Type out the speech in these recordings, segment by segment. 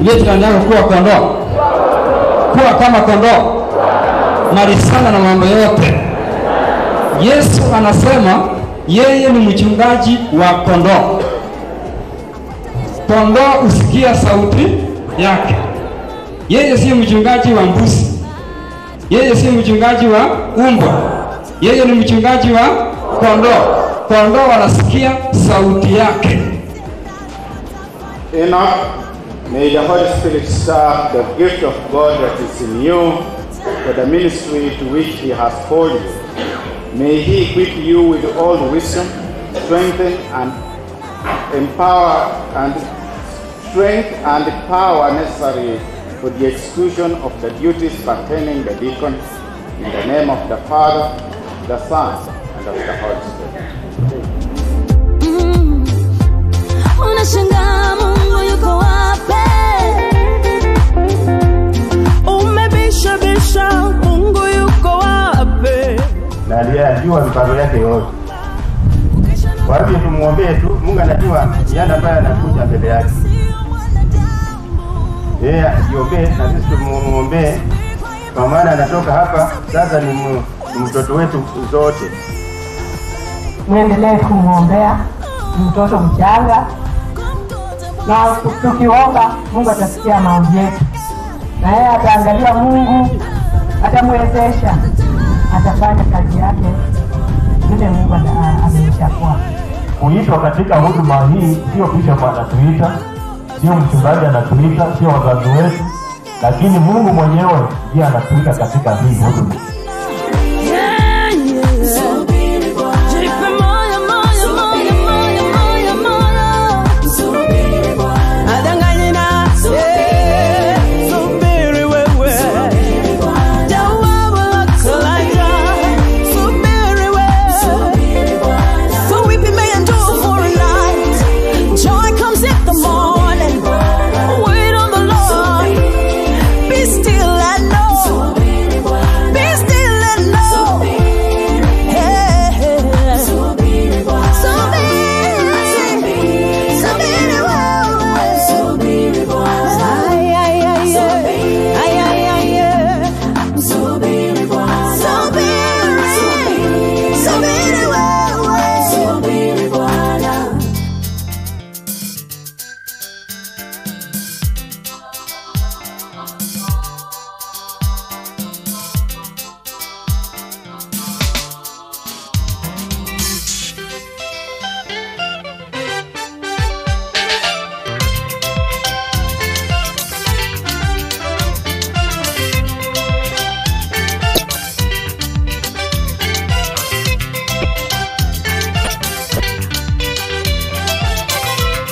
Ndiye jirani yako, kuwa kondoo. Kuwa kama kondoo. Malizana na mambo yote. Yesu anasema yeye ni mchungaji wa kondoo. Kondoo husikia sauti yake. Yeye si mchungaji wa mbuzi. Yeye si mchungaji wa umbwa. Yeye ni mchungaji wa kondoo. Kondoo wanasikia sauti yake. Enoch, may the Holy Spirit serve the gift of God that is in you for the ministry to which he has called you. May he equip you with all the wisdom, strengthen and empower and strength and power necessary for the execution of the duties pertaining the deacon, in the name of the Father, the Son, and of the Holy Spirit. Unashangaa Mungu yuko wapi? Umebisha bisha, Mungu yuko wapi? Na aliyejua mipango yake yote. Kwa hivyo tumuombee tu, Mungu anajua yale ambayo anakuja mbele yake. Yeye ajiombee na sisi tumuombee, kwa maana anatoka hapa sasa ni mtoto wetu zote. Muendelee kumuombea mtoto mchanga, na tukiomba Mungu atasikia maombi yetu, na yeye ataangalia, Mungu atamwezesha, atafanya kazi yake vile Mungu amemchagua. Kuitwa katika huduma hii sio bishop anatuita, sio mchungaji anatuita, sio wazazi wetu, lakini Mungu mwenyewe ndiye anatuita katika hii huduma. Jipe moyo, moyo, moyo, moyo, moyo, moyo. Adanganye na, subiri wewe. Jawabu lako laja, subiri wewe. For weeping may endure for a night, joy comes in the morning. Wait on the Lord, be still and know. Be still and know. Hey, hey. Subiri, subiri wewe. Ay, ay, ay, ay. Ay, ay, ay, ay. Subiri, subiri wewe.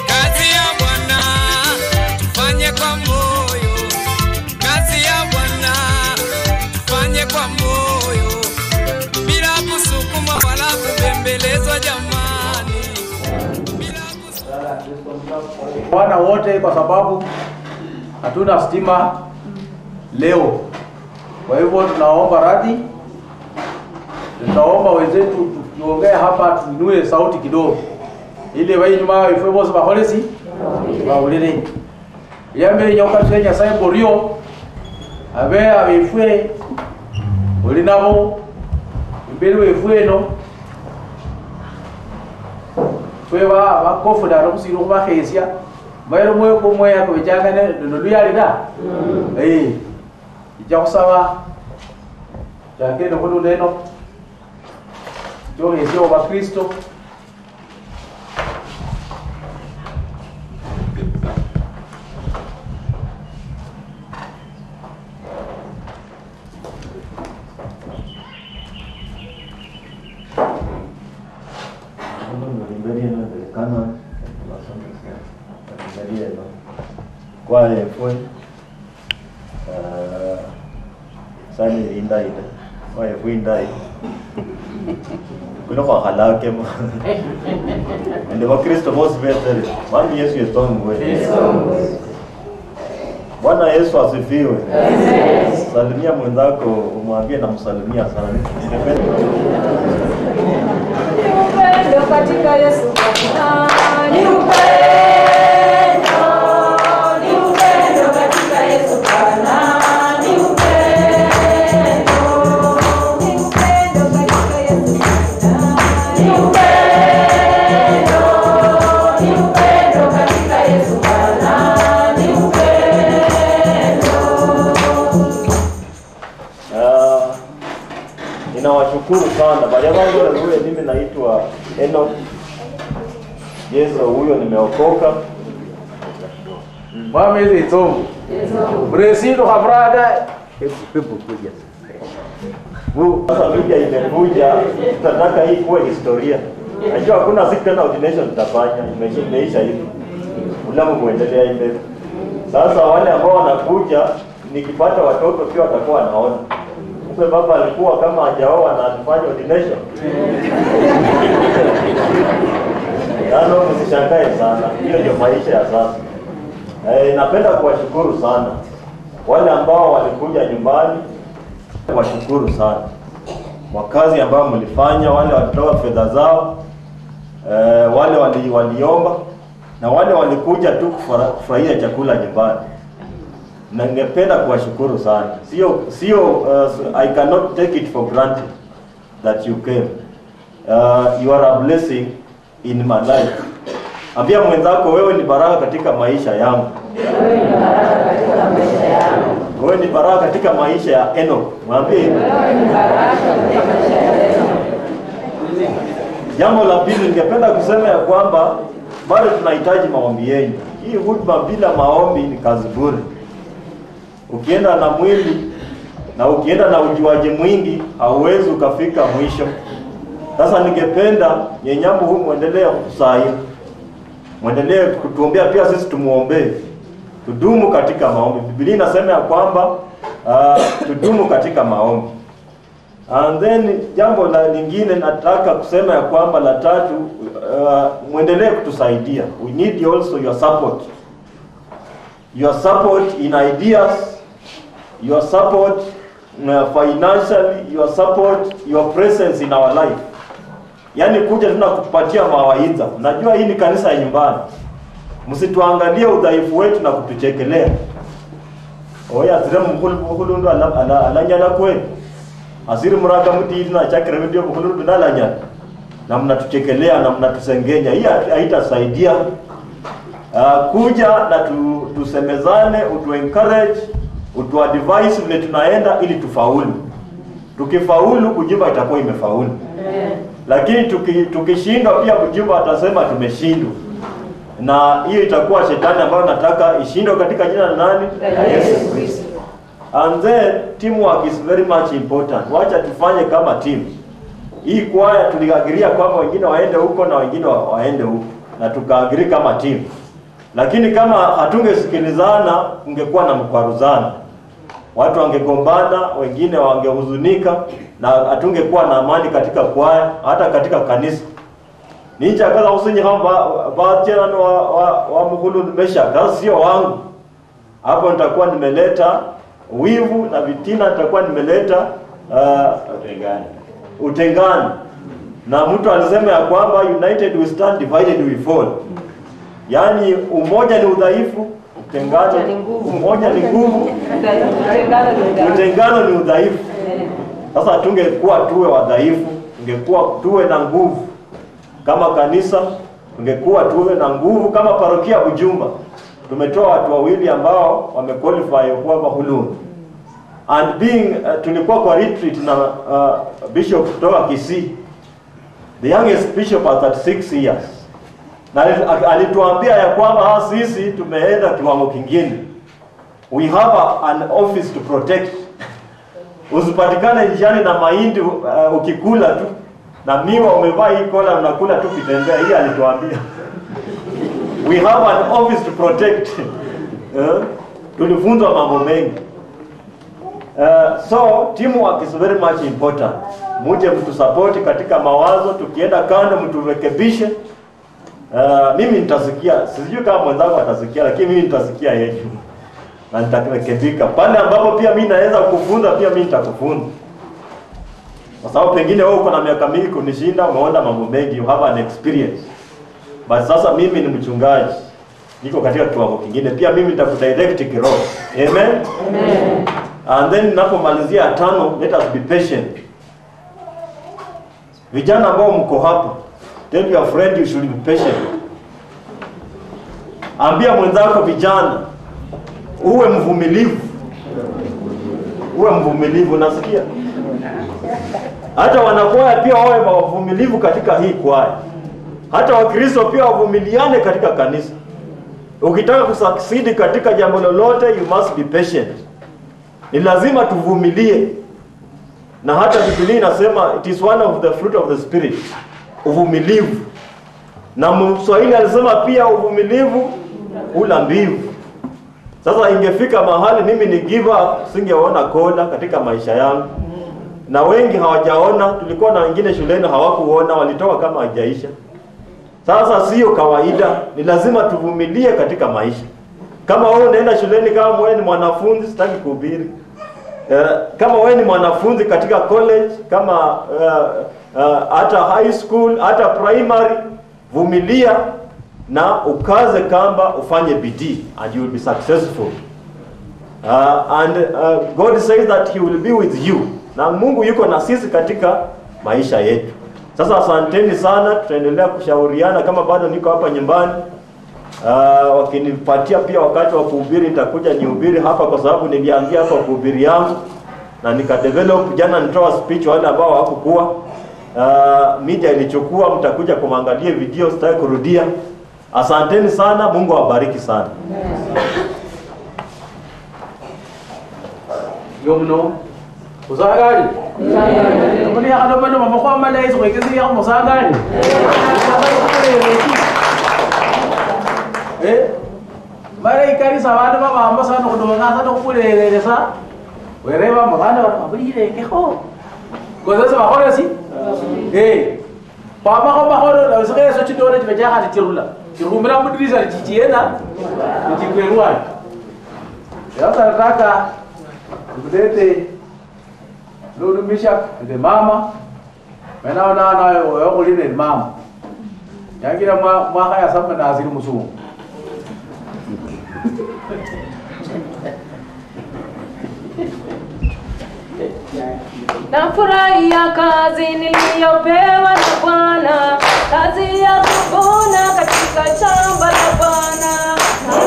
Kazi ya Bwana tufanye kwa moyo, kazi ya Bwana tufanye kwa moyo, bila kusukuma wala kubembelezwa jamani. Bwana wote, kwa sababu hatuna stima leo. Kwa hivyo tunaomba radhi, tutaomba wenzetu tukiongea hapa tuinue sauti kidogo, ili wainyuma ifwe bose baholesi bawulire yambe nyoka tsenya sai borio abe abifwe oli nabo imbere wefwe no fwe ba bakofu da no kusiro bakhesia maero mwe ko mwe yako jangane no luyali da ija kusaba jake no kululeno jo wa Kristo. Kwa efwe sani indai kwa efwe indai kuno kwa halake mo ende wa Kristo bosi betere mami Yesu yesongwe. Bwana Yesu asifiwe. Salimia mwenzako umwambie namsalimia sana. Upendo katika Yesu ni upendo, ni upendo. sana. Baada yangu mimi naitwa Enoch. Yesu huyo nimeokoka. Mwami itomu. Bresido habrada. Hebu kuja. Sasa media imekuja, tutataka hii kuwe historia. Najua hakuna siku tena ordination tutafanya, imeisha hivi. Ulamu kuendelea hivi. Sasa wale ambao wanakuja, nikipata watoto pia watakuwa wanaona. Kumbe baba alikuwa kama hajaoa na alifanya ordination. Nalo msishangae sana. Hiyo ndio maisha ya sasa. Napenda kuwashukuru sana wale ambao walikuja nyumbani. Washukuru sana kwa kazi ambayo mlifanya, wale walitoa fedha zao, wale waliomba na wale walikuja tu kufurahia chakula nyumbani. Na ningependa kuwashukuru sana. Sio I cannot take it for granted that you came. You are a blessing in my life. Ambia mwenzako, wewe ni baraka katika maisha yangu. Wewe ni baraka katika maisha yangu. Wewe ni baraka katika maisha ya Enoch. Mwambie. Wewe ni baraka katika maisha ya Enoch. Jambo la pili ningependa kusema ya kwamba bado tunahitaji maombi yenu. Hii huduma bila maombi ni kazi bure. Ukienda na mwili na ukienda na ujuaji mwingi hauwezi ukafika mwisho. Sasa ningependa nyenyambo huu muendelee kutusaidia. Muendelee kutuombea, pia sisi tumuombee. Tudumu katika maombi. Biblia inasema ya kwamba tudumu katika maombi. And then jambo la lingine nataka kusema ya kwamba la tatu, muendelee kutusaidia. We need also your support. Your support in ideas, your support financially, your support, your presence in our life. Yaani kuja tunakupatia mawaidha. Najua hii ni kanisa ya nyumbani. Msituangalie udhaifu wetu na kutuchekelea. Oya zire mkhulu alanyala kweli. Asiri muraka mti na chakira ndio mkhulu ndalanya. Na mnatuchekelea na mnatusengenya. Hii haitasaidia. Kuja na tusemezane, utu encourage, utu advise vile tunaenda ili tufaulu. Tukifaulu Bujimba itakuwa imefaulu. Lakini tukishindwa pia Bujimba atasema tumeshindwa. Na hiyo itakuwa shetani ambayo nataka ishindwe katika jina la nani? La Yesu Kristo. And then teamwork is very much important. Wacha tufanye kama team. Hii kwaya tuliagiria kwamba wengine waende huko na wengine waende huko, na tukaagiria kama team. Lakini kama hatungesikilizana kungekuwa na mkwaruzano. Watu wangegombana, wengine wangehuzunika, na hatungekuwa na amani katika kwaya, hata katika kanisa. Ninja kaza usinyi kama baadhi wa mkhulu nimesha kaza sio wangu. Hapo nitakuwa nimeleta wivu na vitina, nitakuwa nimeleta utengano. Na mtu alisema ya kwamba united we stand, divided we fall. Yaani umoja ni udhaifu, utengano ni nguvu. Umoja ni nguvu, utengano ni udhaifu. Sasa tungekuwa tuwe wadhaifu, tungekuwa tuwe na nguvu kama kanisa, tungekuwa tuwe na nguvu kama parokia Bujumba. Tumetoa watu wawili ambao wamequalify kuwa mahuluni. And being tulikuwa kwa retreat na bishop kutoka Kisii, the youngest bishop at 36 years. Na alituambia ya kwamba sisi tumeenda kiwango kingine. We have an office to protect. Usipatikane njiani na mahindi ukikula tu na miwa umevaa hii kola unakula tu kitembea. Hii alituambia. We have an office to protect. Tulifunzwa mambo mengi. So teamwork is very much important. Muje mtusupport katika mawazo, tukienda kando mturekebishe. Mimi nitasikia, sijui kama mwenzangu atasikia, lakini mimi nitasikia yeye. Na nitarekebika. Pale ambapo pia mimi naweza kukufunza, pia mimi nitakufunza. Kwa sababu pengine wewe uko na miaka mingi kunishinda, umeona mambo mengi, you have an experience. But sasa mimi ni mchungaji. Niko katika kiwango kingine, pia mimi nitakudirect kiroho. Amen? Amen. And then ninapomalizia tano, let us be patient. Vijana ambao mko hapa, tell your friend you should be patient. Ambia mwenzako vijana, uwe mvumilivu. Uwe mvumilivu, nasikia? Hata wanakwaya pia wawe wavumilivu katika hii kwaya. Hata Wakristo pia wavumiliane katika kanisa. Ukitaka kusucceed katika jambo lolote, you must be patient. Ni lazima tuvumilie. Na hata Biblia inasema it is one of the fruit of the spirit, uvumilivu. Na Mswahili alisema pia uvumilivu ula mbivu. Sasa ingefika mahali mimi ni give up, singeona kona katika maisha yangu. Na wengi hawajaona, tulikuwa na wengine shuleni hawakuona, walitoka kama hajaisha. Sasa sio kawaida, ni lazima tuvumilie katika maisha. Kama wewe unaenda shuleni, kama wewe ni mwanafunzi, sitaki kuhubiri. Kama wewe ni mwanafunzi katika college, kama hata high school, hata primary, vumilia na ukaze kamba, ufanye bidii and you will be successful. And God says that he will be with you. Na Mungu yuko na sisi katika maisha yetu. Sasa asanteni sana, tutaendelea kushauriana kama bado niko hapa nyumbani. Wakinipatia pia wakati wa kuhubiri nitakuja nihubiri hapa, kwa sababu nilianzia hapa kuhubiri yangu na nikadevelop. Jana nitoa speech wale ambao hawakukuwa. Media ilichukua, mtakuja kumwangalia video, sitaki kurudia. Asanteni sana, Mungu awabariki sana. Yomno Musagali. Muni akadobano mamakwa malaiso kwekezi ya musagali. Mara ikanisa abantu babamba sana kudonga sana kukulelesa. Wereba mabana babulile keho. Koza bakhola si? Papa ko bakhola na usikese chitone chibeja khati chirula. Chirumira mudirisa chichiena. Chikwerwa. Sasa nataka nikutete Lulu Mishak the mama. Mena na na yokulile mama. Yangira mwaka ya samba na aziri musungu. Nafurahia kazi niliyopewa na Bwana, kazi ya kuvuna katika shamba la Bwana.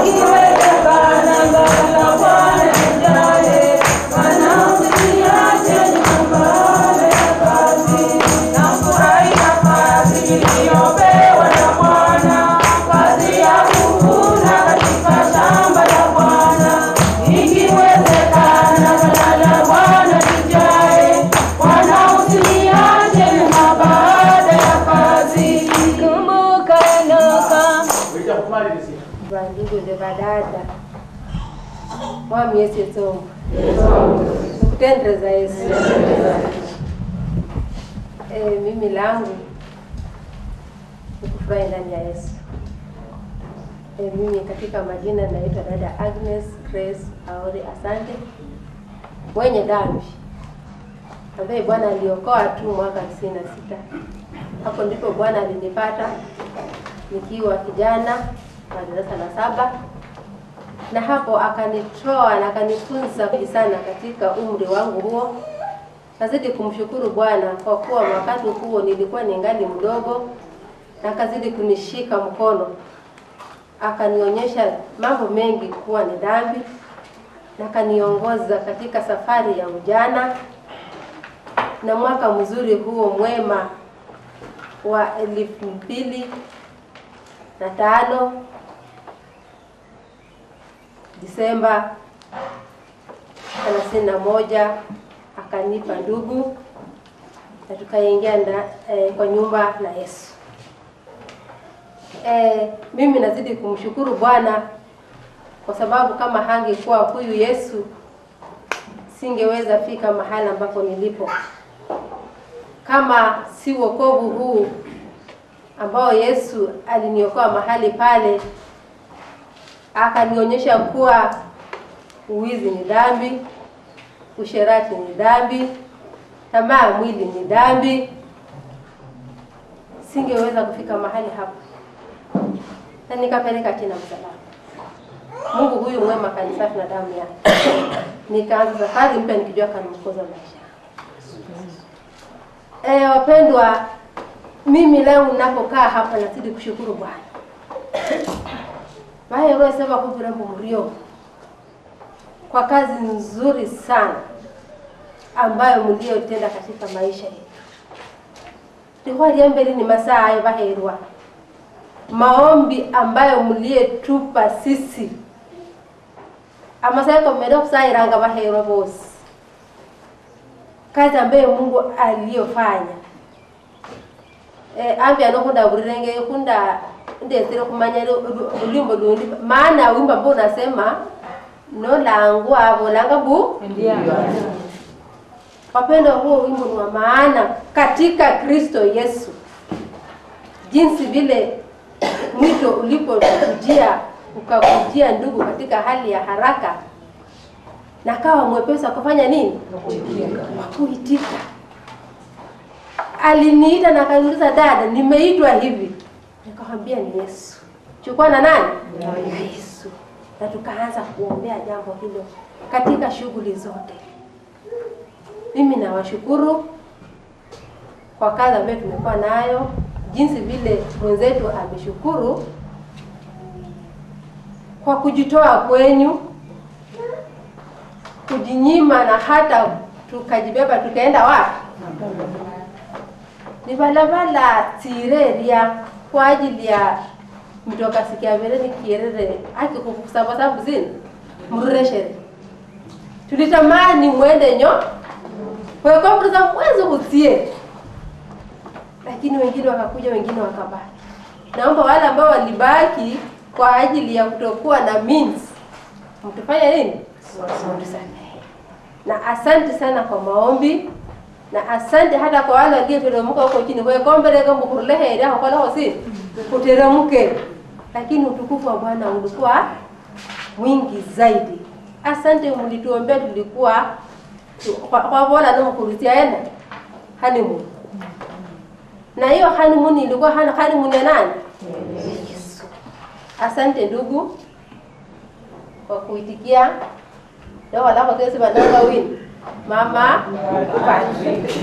Nikiwezekana ngala Bwana nijaye, Bwana usiniache nyuma baada ya kazi. Nafurahia kazi niliyopewa na Bwana, kazi ya kuvuna katika shamba la Bwana. Nikiwezekana ngala Bwana nijaye, Bwana usiniache nyuma baada ya kazi. Kumbuka Enoka. Bandugu ze badada Mwami Yesu etsongo Kutendreza Yesu. Mimi langu nikufurahi ndani ya Yesu. Mimi katika majina naitwa dada Agnes Grace Aori Asante, mwenye dhambi ambaye Bwana aliokoa tu mwaka 96. Hapo ndipo Bwana alinipata nikiwa kijana wa darasa la 7, na hapo akanitoa na akanifunza sana katika umri wangu huo. Nazidi kumshukuru Bwana kwa kuwa wakati huo nilikuwa ningali mdogo, na akazidi kunishika mkono, akanionyesha mambo mengi kuwa ni dhambi, na akaniongoza katika safari ya ujana. Na mwaka mzuri huo mwema wa 2005 Disemba 31 akanipa ndugu na tukaingia kwa nyumba na Yesu. Mimi nazidi kumshukuru Bwana kwa sababu kama hangekuwa huyu Yesu singeweza fika mahali ambapo nilipo. Kama si wokovu huu ambao Yesu aliniokoa mahali pale, akanionyesha kuwa uwizi ni dhambi, usherati ni dhambi, tamaa mwili ni dhambi, singeweza kufika mahali hapo. Na nikapeleka chini msalaba. Mungu huyu mwema akanisafi na damu yake. Nikaanza safari mpya nikijua kaniokoza maisha. Wapendwa, mimi leo ninapokaa hapa nazidi kushukuru Bwana. Bae roho sema kuvurambo mrio kwa kazi nzuri sana ambayo mliotenda katika maisha yetu. Likhwa mbele ni masaa hayo baherwa. Maombi ambayo mlietupa sisi. Amasaa komera kusairanga baherwa bose. Kazi ambayo Mungu aliyofanya. Ambi anokunda burirenge kunda ndesire kumanya ulimbo lundi maana wimbo ambao unasema no langu abo langa bu ndio. Wapendwa, huo wimbo ni wa maana katika Kristo Yesu. Jinsi vile mwito ulipokujia ukakujia ndugu katika hali ya haraka na kawa mwepesi kufanya nini? Kuitika. Aliniita na akaniuliza, dada, nimeitwa hivi. Nikamwambia ni Yesu. Chukua na nani? Na Yesu. Na tukaanza kuombea jambo hilo katika shughuli zote. Mimi nawashukuru kwa kazi ambayo tumekuwa nayo, jinsi vile mwenzetu ameshukuru kwa kujitoa kwenyu, kujinyima na hata tukajibeba tukaenda wapi? Ni balabala tireria kwa ajili ya mtoka sikia mbele kierere aki kukusabasabu zini mrureshere. Tulitamani mwende nyo kwa kompreza mwezi utie, lakini wengine wakakuja, wengine wakabaki. Naomba wale ambao walibaki kwa ajili ya kutokuwa na means, mtufanya nini? Mtusamehe. Na asante sana kwa maombi, na asante hata kwa wale walioteremka huko chini. Kwa kombereka mkurulehe ila kwa leo si kuteremke, lakini utukufu wa Bwana ulikuwa mwingi zaidi. Asante mlituombea, tulikuwa kwa bola no mkurutia enda honeymoon. Na hiyo honeymoon ilikuwa honeymoon ya nani? Yesu. Asante ndugu kwa kuitikia. Ndio wala kwa kesi bananga win. Mama Patrick.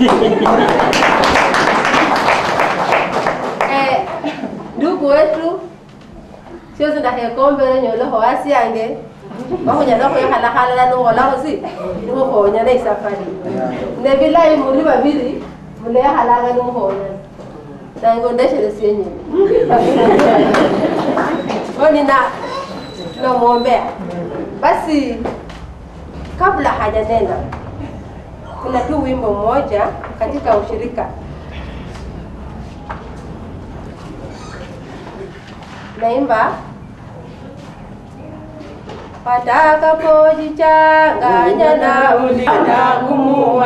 Ndugu wetu sio zina hekombe nyolo hoasi ange. Wakunya loko ya hala hala no wala hosi. Ni honya na isafari. Ne bila imuli babiri mule ya hala no honya. Na ngondeshe lesenye. Oni na tunamuombea. Basi kabla hajanena kuna tu wimbo mmoja katika ushirika. Naimba watakapojichanganya na ulimwengu,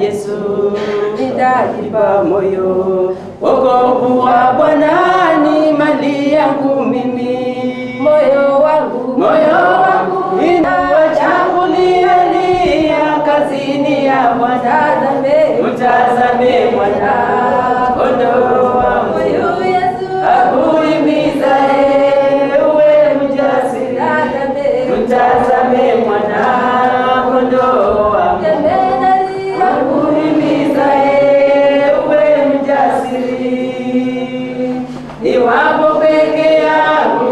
Yesu nitajipa moyo. Wokovu wa Bwana ni mali yangu mimi, moyo wangu inachangulia kazini ya Bwana. Mtazame Bwana kondoo wangu akuhimizaye uwe mjasiri. Mtazame Mwana kondoo wangu akuhimizaye uwe mjasiri. Niwapo peke yangu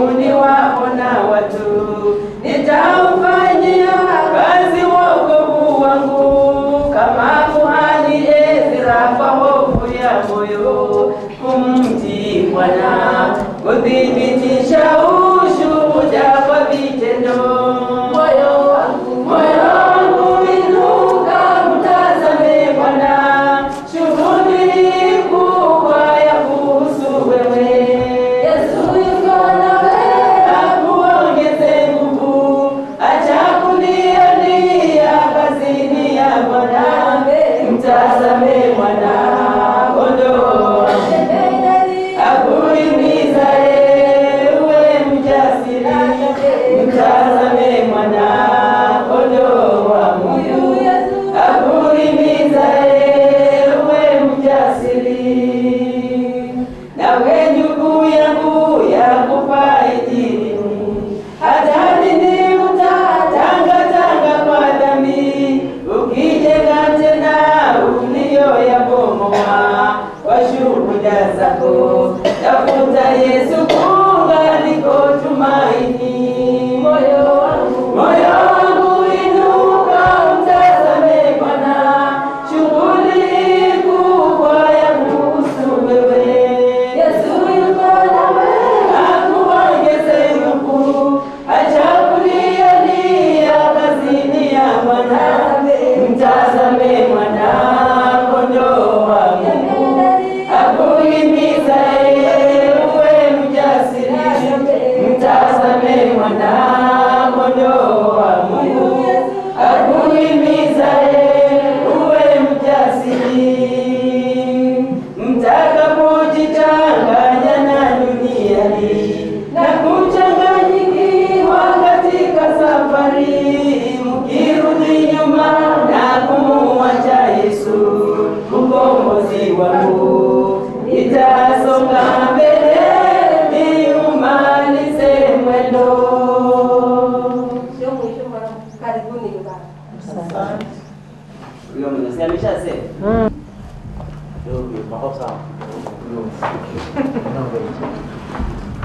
Ameshasema.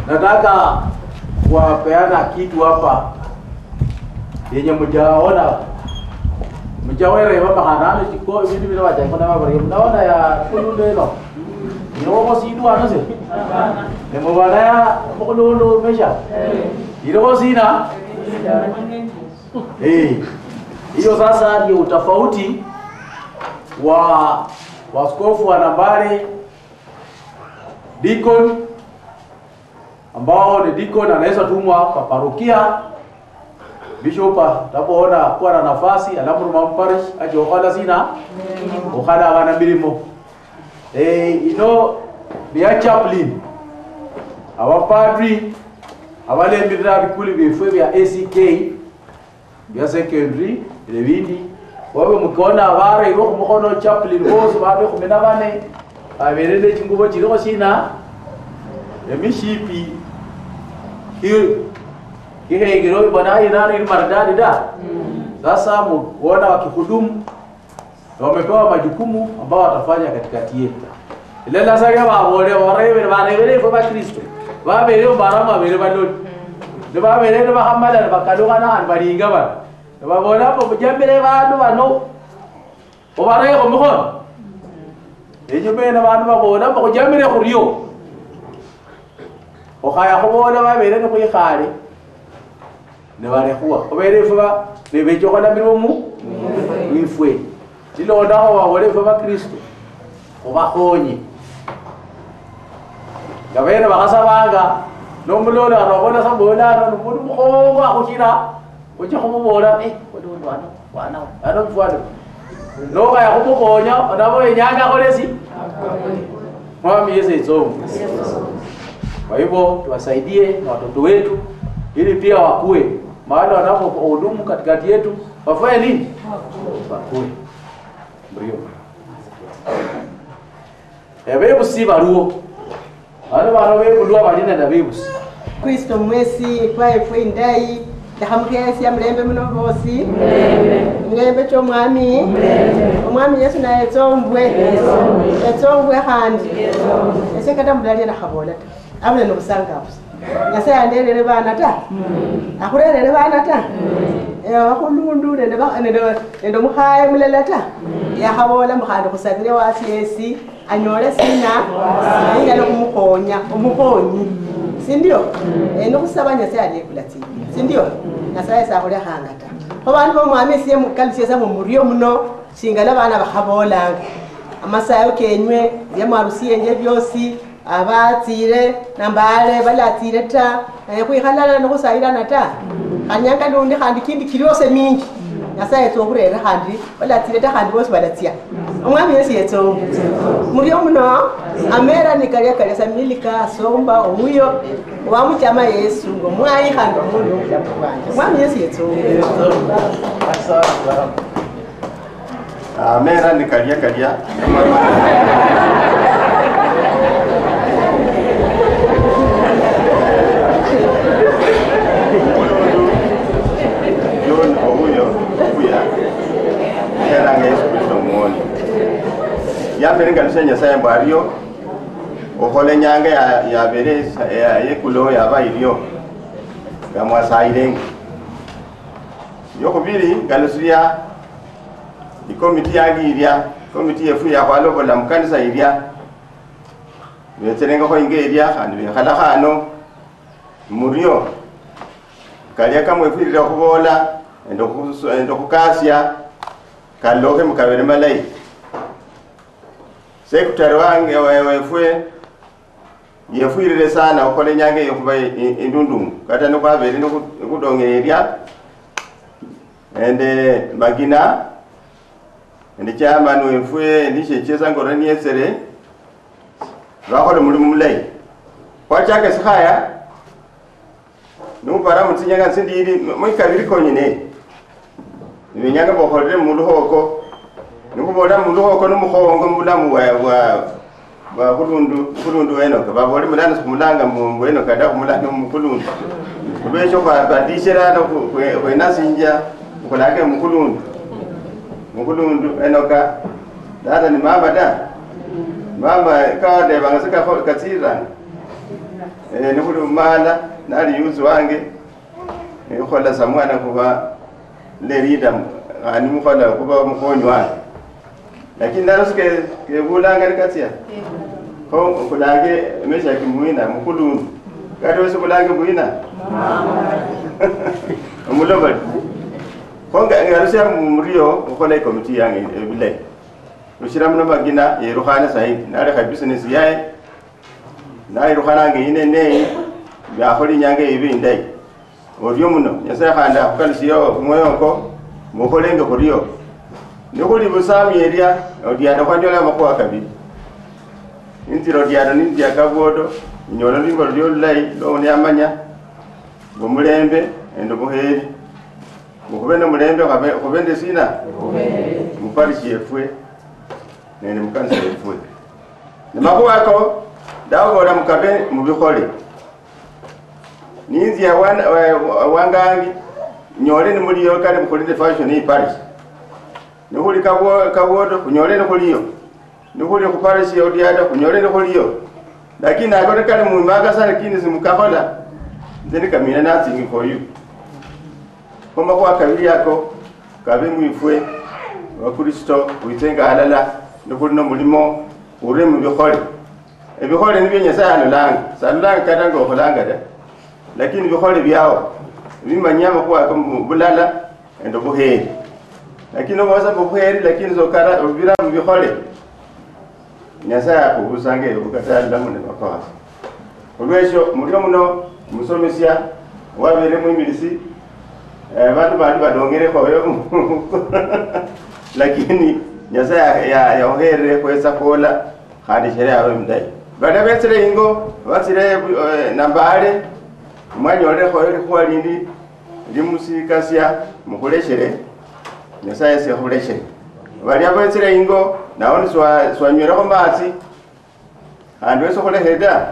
Nataka kuwapeana kitu hapa yenye mjaona mjawere baba hanano chiko vitu vile wacha kuna baba mnaona ya kulundu ino ni sindu ano se ne mwana ya kulundu mesha ilo sina hiyo sasa ndio utofauti wa waskofu wa nambari deacon ambao ni deacon anaweza tumwa kwa parokia. Bishop atapoona kuwa na nafasi alamuruma parish aje okhala sina okhala bana milimo ino ni chaplain abapadri abalembirira bikuli bifwe bya ACK bya secondary ebindi wabe mukona abare iwo mukhono chaplain bose bade 14 aberele chingubo chiriko sina emishipi kihegero bwana inani ni maridadi da. Sasa muona wakihudumu wamepewa majukumu ambao watafanya katikati yetu. Lela sasa babole warebe barebe kwa Kristo. Babere barama bere baloni. Ne babere ne bahamala bakaluka na balinga ba. Babona hapo mujambire bandu bano. Obareye ko mukhono. Enyume na bandu babona bakujambire khuriyo. Okhaya khubona babere ne khwikhale. Ne barekuwa obere fuba ne bejokola mirimo mwifwe lilonda babole fuba Kristo obakhonye gabere bakasabanga nomulolo arobona sabola no mundu mukhongo akhushira oje khumubola wana wana ano mfwalo noka yakhumukhonya onabo enyanga kholesi mwami Yesu itsomo. Kwa hivyo tuwasaidie na watoto wetu ili pia wakue mahali wanapohudumu katikati yetu wafanye nini? Wakue. Ndio. Ebebusi baruo. Ano bano bebulwa balina na bebusi. Kristo mwesi kwa efwe ndai ndahamukesi ya mlembe muno bosi. Mlembe cho mwami. Omwami Yesu naye tsombwe. Tsombwe khandi. Ese kata mudali na khabola ta. Abule nobusangafu. Nyasaye anderere bana ta. Akhurerere bana ta. Akhulundu nende mukhaye mulela ta. Yakhabola mukhandi khusabire wasiesi anyole sina ingalo kumukhonya omukhonyi. Sindio? Nokhusaba Nyasaye alekula tsi. Sindio? Nyasaye sakhulekhanga ta. Kho bandu bomwami sie mukalusia murio muno shingala bana bakhabolanga. Amasayo kenywe byamwarusienje byosi abatsire nambale balatsire ta khwikhalana nokhusayilana ta khanyanga lundi khandi kindi kiliose mingi Nyasaye tsokhurere khandi balatsire ta khandi bosi balatsia omwami Yesu yetso murio muno amera nikalia kalia samilika somba ohuyo wamuchama Yesu ngomwayi khandi omundu omulamu bwanje omwami Yesu yetso. Amera nikalia kalia John Ohuyo kuya heranga Yesu Kristo muoni yambere ngaluse Nyasaye mbwario okhole nyanga ya bere yekulo yaba ilio ngamwasayilenge yokhubili ngalusiya ikomiti yange komiti yefu yakhwalobola mukanisa ilya betselengakho inga ilya khandi bekhala khano murio kalia kamwefwirire khubola ende khukasya kalokhe mukabere malayi. Sekretary wange wefwe yefwirire sana okhole nyanga yokhuba indundungu kata nokhwabere nikhudongerya ende magina ende chairman wefwe nishechesa ngoro niyetsere bakhola mulimu mulayi khwachaka sikhaya nupara mutsinyanga tsindili mwikabili konyene nibenyanga bokholere muluhoko nikhubola muluhoko nomukhongo mubulamu bwa khulundu wenoka babole mulana sikhumulanga wenoka ta khumulanga mukhulundu khulwesho khwabadishirana khwenasinja khulake mukhulundu Mukhulundu enoka dada ni mama da mama kadebanga sekatsiranga nikhuli mumala nali yuzi wange nikhola samwana khuba lerida khandi mukhola khuba mukhonyi wange lakini nalo sikebulanga likatsia kho khulange Meshaki mwina mukhulundu kati wesi khulange mwina omulobali kho ngalusia murio khukhola ikomiti yange bilayi lushira muno magina yerukhana saidi nalekha business yaye nairukhananga ineneyi byakhola inyanga ibe indayi oryo muno Nyasaye khandi akhukalusiyo kumwoyo mukholenge khuryo nikhuli busami eria odiano khwanyola makhuwa kabili inzira odiano ninzia kabwodo inyola lwimbo lulyo lulayi lwoniamanya bumulembe ende buheri mukhube nomulembe khube nde sina muparishi yefwe nende mukanisa yefwe nemakhuwa ako ndabola mukabe mubikhole ninzia wangangi nyole nimuliyo kale mukholile fashion iparish nikhuli kabwodo khunyole nikhuliyo nikhuli khuparish odiado khunyole nikhuliyo lakini ako kale mwimakasa lakini simukakhola nze nikamina nothing for you khomakhuwa kabili ako kabe mwifwe bakristo witsenga halala nikhuli nomulimo ure mubikhole ebikhole nibyo Nyasaye alolanga salolanga kata ngokholanga ta lakini bikhole byao bimanya makhuwa ako bulala ende buheri lakini obosa buheri lakini sokara obira mubikhole Nyasaye akhubusange bukatalamu ne bakwasa olwesyo mulio muno musomesya wabere mwimilisi bandu bandi badongerekhoyo lakini Nyasaye yaohere khwesa khola khandi sheria yawe mdayi bana betsile ingo batsile nambale mwanyolerekhoyo likhuwa lindi limusikasya mukhuleshere Nyasaye sikhuleshere balia betsile ingo nawo swanywerekho matsi khandi wesi khulekhe ta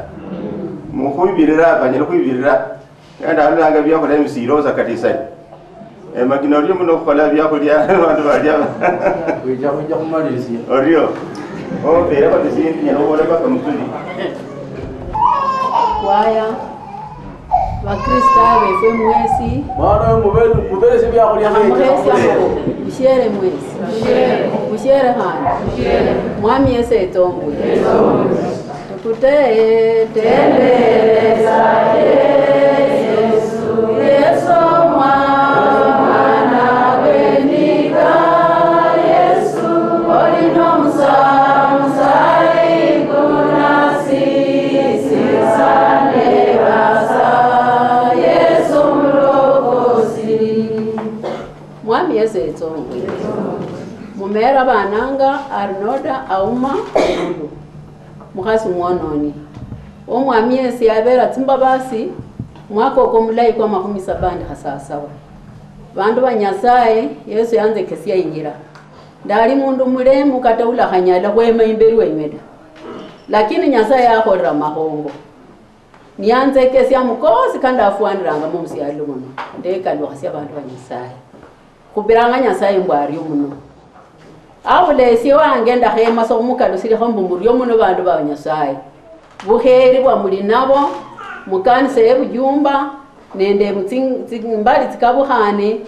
mukhwibirira banyala khwibirira kandi alolanga byakhulya msirosa katisani makina oryo muno khukhola byakhulya bandu balya wicha khunja khumalilisiya oryo oberekho tisindi nyala khubola paka mutuli kwaya Bakristo befwe mwesi mwana mubelesi byakhulya mushere mwesi mushere khandi mwami Yesu etombwe tukuteteleza Yesu Yesu mwana wenika Yesu olinomsa Mwami Yesu etsongwe mumera bananga Arnoda auma mundu mukhasi mwononi omwami Yesu yabera tsimbabasi mwaka oko mulayi kwa 77 bandu ba Nyasaye Yesu yanzekesia injira ndali mundu mulemu kata ulakhanyala khwema imberi wenywe da lakini Nyasaye yakholera makhongo niyanzekesia mukosi kandi afuaniranga mumusyalo muno ndekalukhasia bandu ba Nyasaye khubiranga Nyasaye mbw aryo muno abulesi wange ndakhema sokhumukalusilikho mbu muryo muno bandu ba Nyasaye bukheri bwa muli nabo mukanisa yebujumba nende tsimbali tsikabukhane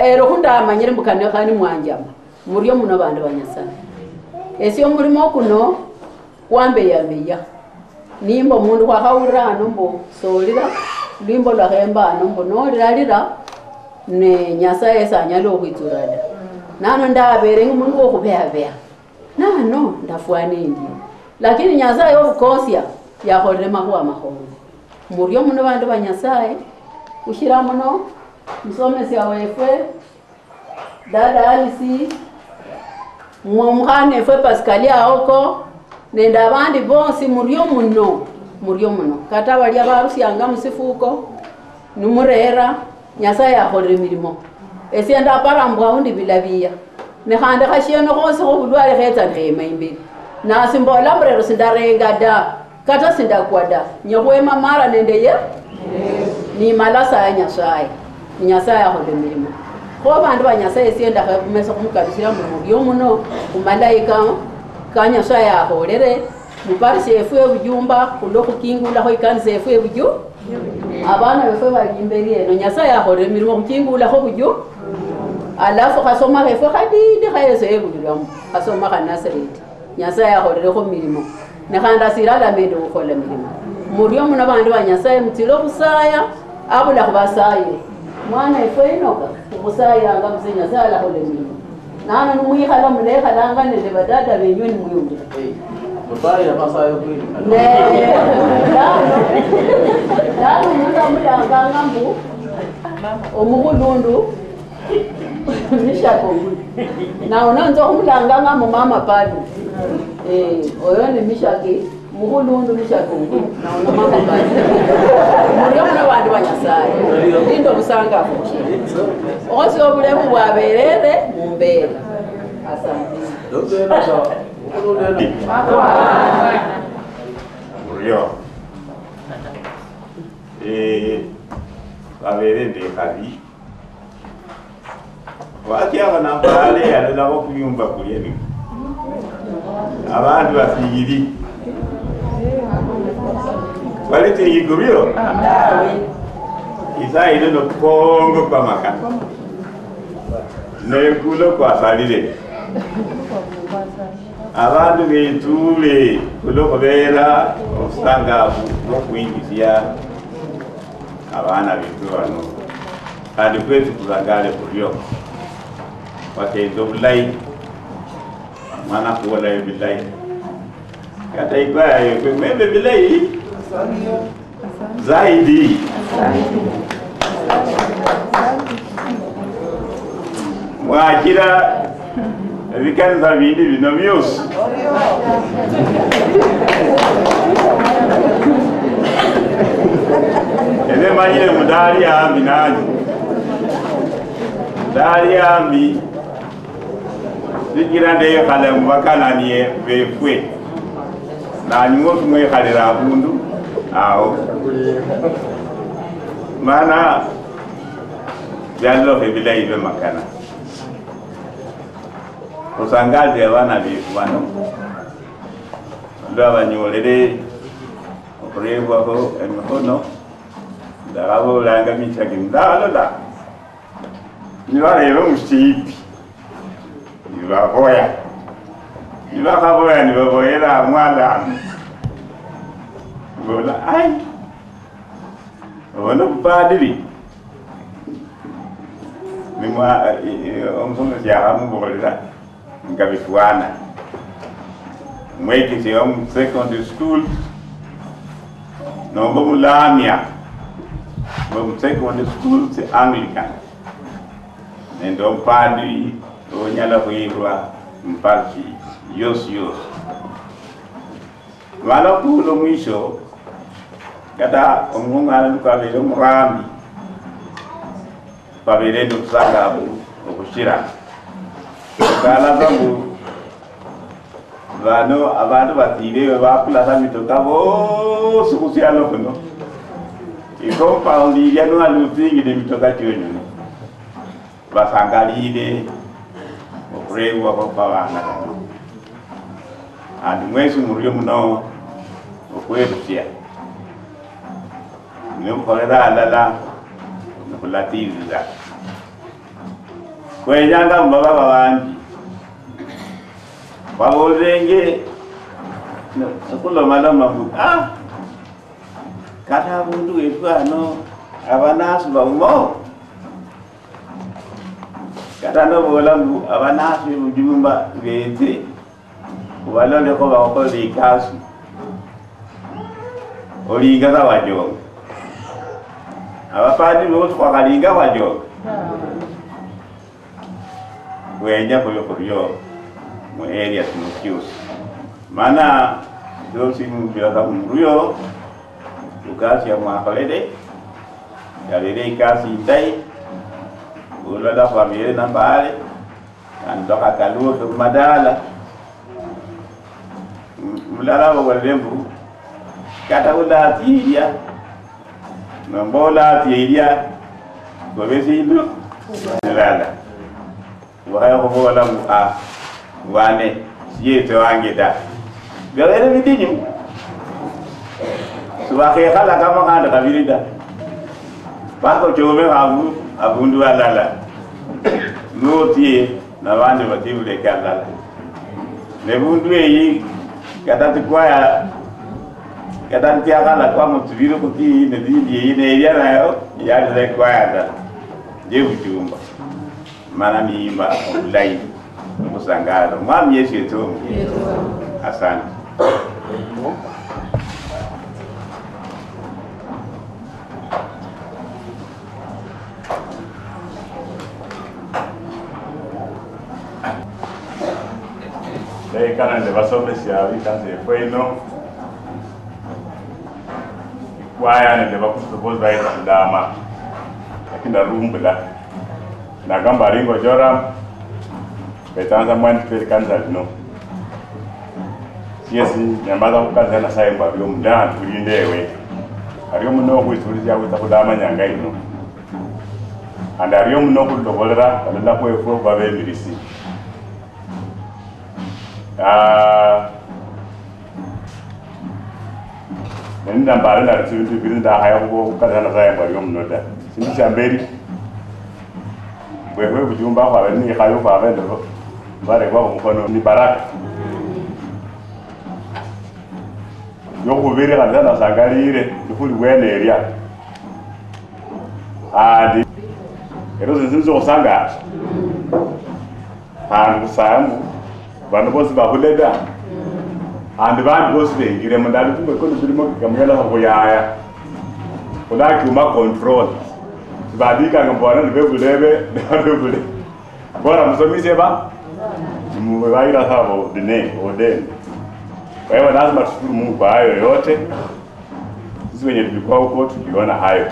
ero khundamanyire mbu kano khani mwanjama muryo muno bandu ba Nyasaye esyo mulimo kuno kwambeyameya nimba mundu khwakhawulira ano mbu solila lwimbo lwakhemba ano mbu nolilalila ne Nyasaye sanyala okhwitsura da nano ndaberenge mundu wokhubeyabea nano ndafwana endi lakini Nyasaye obukosia yakholere makhuwa makhongo muryo muno bandu ba Nyasaye ushira muno musomesya wefwe dada Alisi mumukhana efwe Pascal aoko nende abandi bonsi muryo muno kata balia barusyanga musifuko nimurera Nyasaye akholere milimo esie ndapara mbu aundi bilabiya nekhandi khashieno khosi khobulwale khetsa khema imbeli nasi mbola murero sindarenga da kata sindakwa da nyekhwema mara nende ye nimala saya Nyasaye Nyasaye akholere milimo Kho bandu ba Nyasaye sienda khumesa khumukalusila muryo muno khumalaika ka Nyasaye akholere muparisi efwe bujumba khulo khukingulakho ikanisa efwe buju abana befwe bali imberi eno Nyasaye akholere milimo khukingulakho buju alafu khasoma khefwe khadidi khayeso ebuliramu khasoma kha Nazareti Nyasaye akholerekho milimo nekhandi asirala mende khukhola milimo muryo muno bandu ba Nyasaye mutile khusaya abula khubasaye mwana efwe inoka khusayanga muse Nyasaye alakhola milimo nano nimwikhala mulekhalanga nende badada benywe nimwiyumira lano mundu amulanganga mbu omukhulundu Mishako na unaanza khumulanganga mu mama padu oyo ni Mishaki mukhulundu Mishako na una mama padu muryo muno bandu ba Nyasaye lindo busangafu osi obulemu bwaberere mumbere. Asante. Muryo babere ndekhabi wakyaba nambale alolako kuyumba kulya abantu bafiyiri walete igubiro isaa ino nokukongo kwamaka nekulo kwasalile abantu betule kulokhubera obusangafu bwokhwingisya abana betu bano kandi fwesi khusangale khuryo wakenza obulayi mwana khuwolayo bilayi kata ikwaya yefwe mwembe bilayi zaidi mwakira ebikanisa bindi bino byosi ene manyire mudali ambi nanyu mudali ambi sikira ndekhala mubakananie befwe nanyu mwosi mwekhalira abundu awo mana byalokhe bilayi byemakana khusangaze abana befu bano lwa banyolele okhurebwakho emikhono ndakhabolanga michaki ndalola nibareba mushipi nibaboya nibakhaboya nibaboyela mwalano bola ai obona bupadiri nimwa omusomesi yakhamubolera nga bifwana mwekesi wa mu secondary school nomba mulamya wa mu secondary school si Anglican nende omupadiri onyala khwirwa mupasi yosi yosi mala khulo mwisho kata omukhung'ano nikwabele omurambi babele nende obusangafu okhushira okalaba mbu bano abandu batile bakulasa mitoka bosi khusyalo khuno ikompaundi ilya noalutingile mitoka kyonyene basangalile okhurebwakho babana bano andi mwesi muryo muno okhwerusya nemukholera alala nekhulatilila khwenyanga mubaba banji babolenge khulomaloma mbu kata abundu wefwe ano abanasi baumo kata nobola mbu abanasi bujumba betse khubalolekho bakhukhola ikasi olinga sawajonga abapadiri bosi khwakhalinga khwajonga khwenya khube khuryo mu area sino kyosi mana byosi mubiraka muryo ukasi ya mwakholele yabele ikasi indayi ulala khwabele nambale kandi lwakhakalukhe khumadala mulala babolele mbu kata ulatilya nomba ulatilya gobe sindu Lala wayo khubola mbu a wane siyete wange ta byabere bidinyu sibakhekhala kama khandi khabili ta bakhochome khabu abundu alala notye nabandi batibuleke alala nebundu eyi kata tikwaya kata ntiakhala kwamo tsibili khutii nezindi eyi neilya nayo yalila ekwaya ta jebuchumba mana niimba obulayi nokhusangala omwami Yesu yetsomo. Asante. Leikana nende basomesya bikanisa yefwe ino ikwaya nende bakristo bosi bayetsa khulama lakini ndarumbula nagamba aringo Joram betanza mwandipeli kanisa lino siesi nyambaza khukanisa Nasaye mbu ario muna tulindewe ario muno khwitsulisya khwitsa khulama nyanga ino andi ario muno khulobolera balala khwefwe khuba bemirisi. Nendambale ndali tsibindu bibili ndakhaya khukanisa Nasaye mbu ario muno ta sindu shambeli bwefwe bujumba khwabele nikhayo khwabele barekwa khumukhono ni baraka yokhubili khandi nasangalile nikhuli bwene elya andi ero sinzi khusangala khandi khusaya mbu bandu bosi bakhule ta andi bandu bosi bengilemo ndali kumikono bilimo kamunyala khuyaya khulakyuma control sibandikanga mbwana nibebulebe nibebule bora musomisye ba mubaira sabo dine odeni. Kwa hiyo lazima tushukuru Mungu kwa hayo yote. Sisi wenye tulikuwa huko tuliona hayo.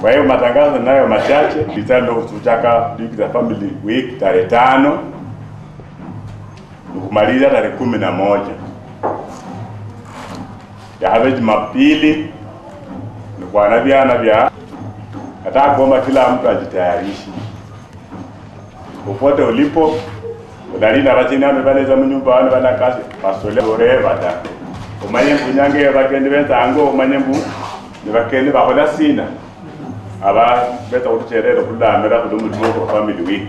Kwa hiyo matangazo nayo machache litando kuchaka Big Family Week tarehe 5 nikumaliza tarehe 11. Yahabe Jumapili ni kwa nabiana bia nataka kuomba kila mtu ajitayarishe. Popote ulipo udalinda bachini anu baleza munyumba anu bana kasi pasole oreva ta. Umanye mpunyange bakendi bentango umanye mbu nibakende bakhola sina. Aba beta kutucherera kulamira kudumutuko family week.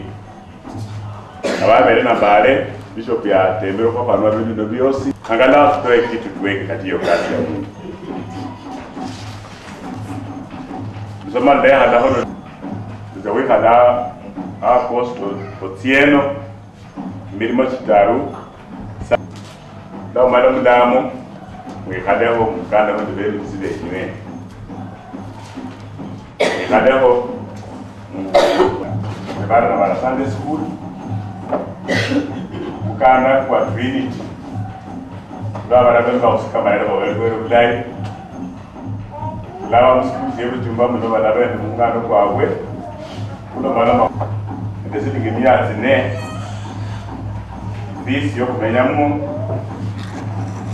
Aba bere na bare bishop ya tembero kwa panwa bindu byosi. Angalau tutoe kitu tuweke katika hiyo kazi ya Mungu. Msoma ndaya hadahono tuzaweka da apostle Otieno milimo chitaru da umala mudamo mwikhadeho mukanda ndibeli msile nywe mwikhadeho mubara na bara Sunday school mukanda kwa Trinity laba rabemba usikamara bawelwe bulai laba msikulu yebu jumba muno balabe mungano kwabwe kuno malama ndesilingi 400 visi yokumenyamu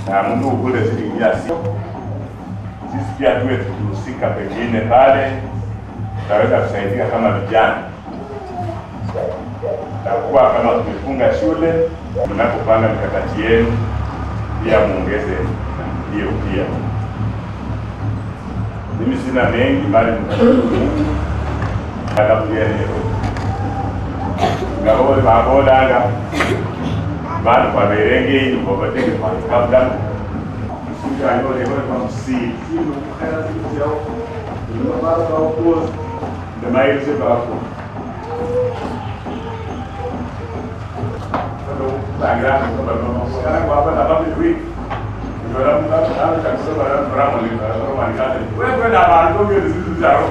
na mundu ukule silingi 600. Sisi pia tuwe tukihusika pengine pale tutaweza kusaidia kama vijana. Takuwa kama tumefunga shule, mnapopanga mikakati yenu pia muongeze hiyo pia. Mimi sina mengi bali mtakapuyenero. Ngabo babolanga bantu baberenge ngobateke kabla msuka yole yole mamsi sino kukhela sikujawo nobaba ukhozi nemayize bakho tangra ngoba mama kwaba nababi ndola mntaka takusoba bramo likaromanikate wewe na bantu ngezizuzaro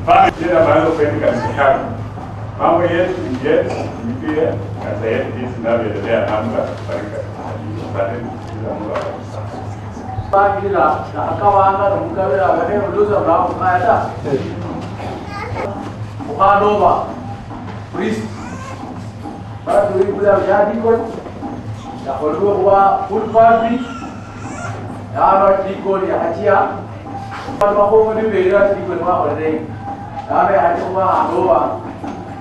bali na bantu kwenda kazi mambo yetu ni yetu pia kazi yetu jinsi inavyoendelea namna baraka. Asante Mungu awabariki. Bagila akawanga nomukabira agane uluza bravo kaya Ukanova priest bado ibula jadi kon ya holwa huwa full party ya no dikon ya hachia ba ko ni bera dikon wa holre Nabe hachuma aloa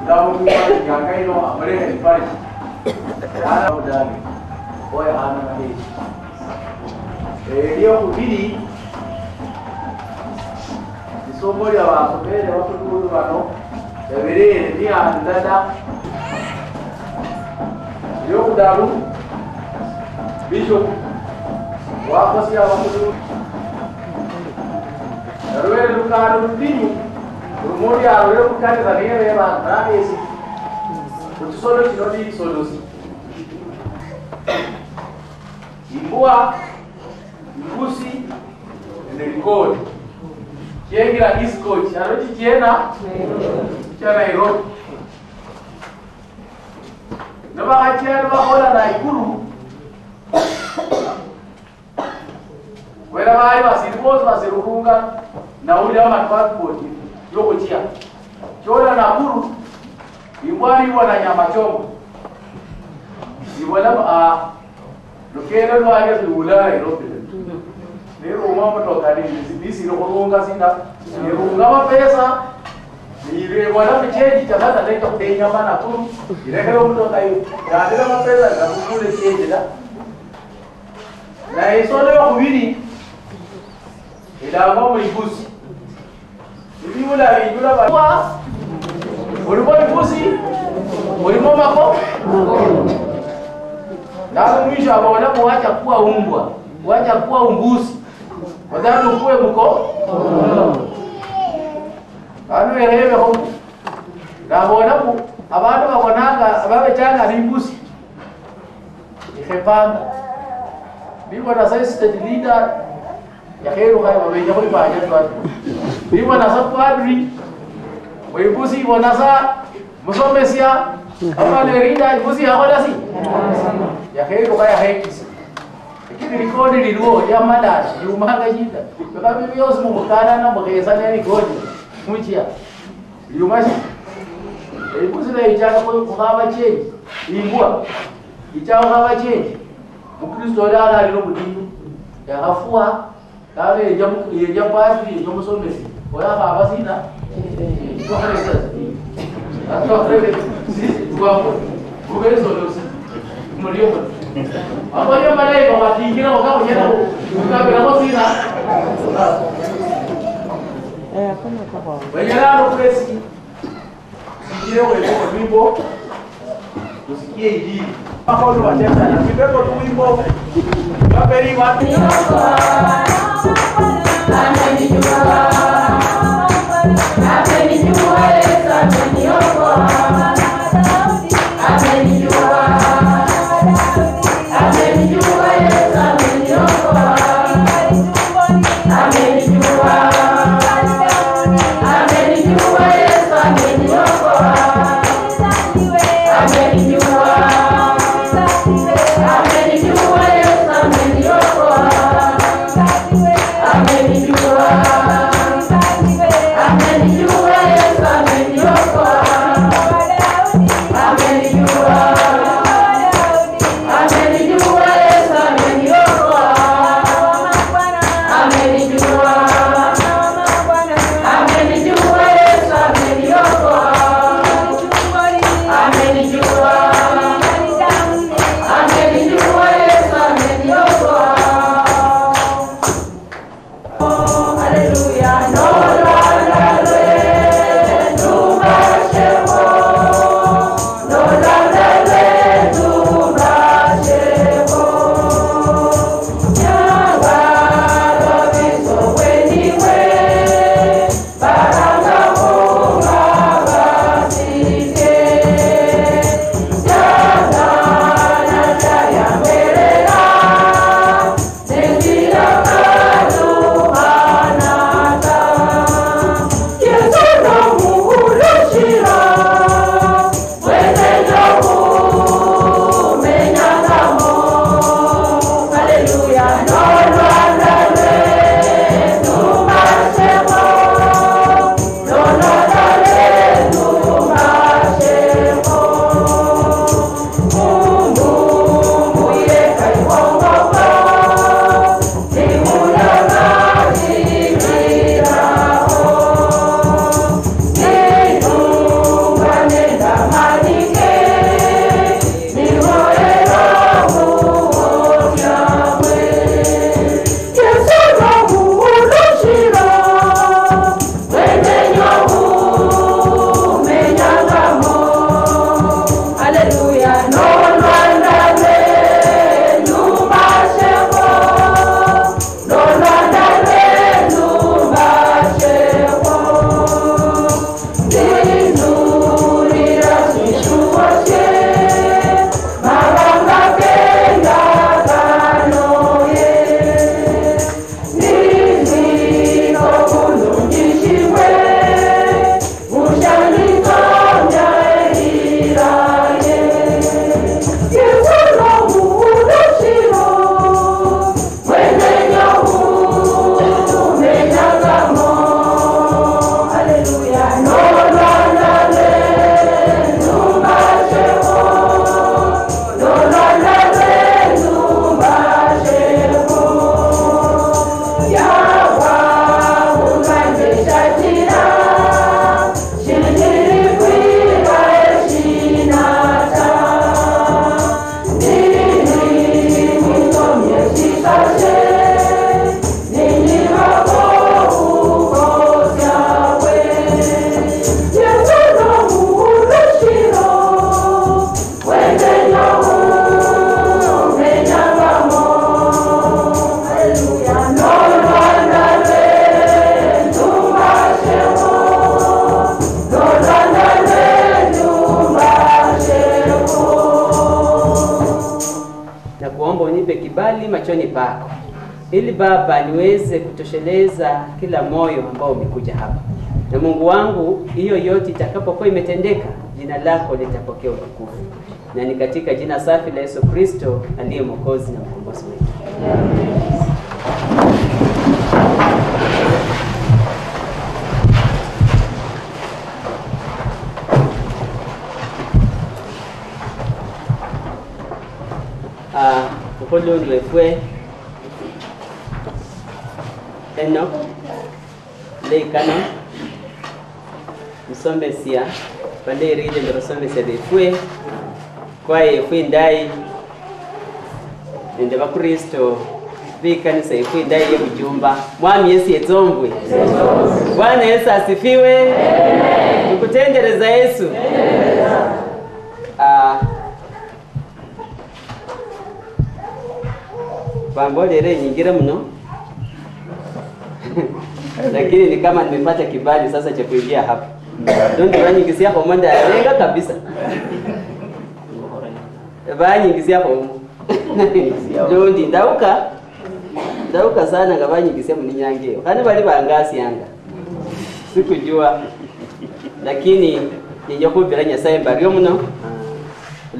ndamu kwa nyangaino amrele parish. Ana udani. Oya ana maheji. Leo kubili isomo lya basomere bakuru bano yaberere ni andada. Leo kudaru Bishop wakosi abakuru Narwere lukano lutinyu rumori arwere kukane zanere banabesi utusolo chinodi solosi Imbua imbusi nerikodi kiengira East Coast arochi kiena cha Nairobi nabakachia bahola na Ikuru wera bali basiribozi basiruhunga na uli ama passport yokuchia chola na Nakuru imbwani na nyama choma ibola a lukero lwake lula Nairobi lero mama tokani bisi rohunga sinda irunga mapesa ile bwana mcheji chakata leta kutenya bana Nakuru irekero mtu kayo yadira mapesa na kukule cheji da na isole kubiri ilamo ibusi ibula ibula ba ulimo ibusi ulimo mako na mwisho abaona kuacha kuwa umbwa kuacha kuwa umbusi wadhani kuwe mko anu erebe ho na bona abantu babonanga ababechanga imbusi ihepanga bibona sa state leader yaheru kai babeja kuri baje twati bibona sa padri oibusi ibona sa musomesia amalerida ibusi yahola si yaheru kai hekisi lakini rekodi liluo ya madashi yumanga jita bakabi byose mukana na mugeza ne rekodi muchia yumashi ibusi na ichaka ko kuhaba change imbwa ichaka kuhaba change mukristo ala alilo mudinyu yakafua kale yeja padri yeja musomesi oya baba sina Amenijua. kibali machoni pako, ili Baba niweze kutosheleza kila moyo ambao umekuja hapa. Na Mungu wangu, hiyo yote itakapokuwa imetendeka, jina lako litapokea utukufu. Na ni katika jina safi la Yesu Kristo aliye Mwokozi na Mkombozi wetu. Ukhulundu wefwe Enoch leikano msombesia bandeirire nde basombesia befwe kwaye efwe ndayi nende bakristo bikanisa efwe ndayi yebujumba. Mwami Yesu yetsombwe. Bwana Yesu asifiwe. Tukutendereza Yesu. Bambolere nyingira mno lakini ni kama nimepata kibali sasa cha kuingia hapa. Ndio banyingisia kwa mwenda alenga kabisa. Banyingisia kwa ndio ndauka. Ndauka sana nga banyingisia muninyange. Kana bali bangasi yanga. Sikujua. Lakini ninjokubira Nyasaye mbario muno.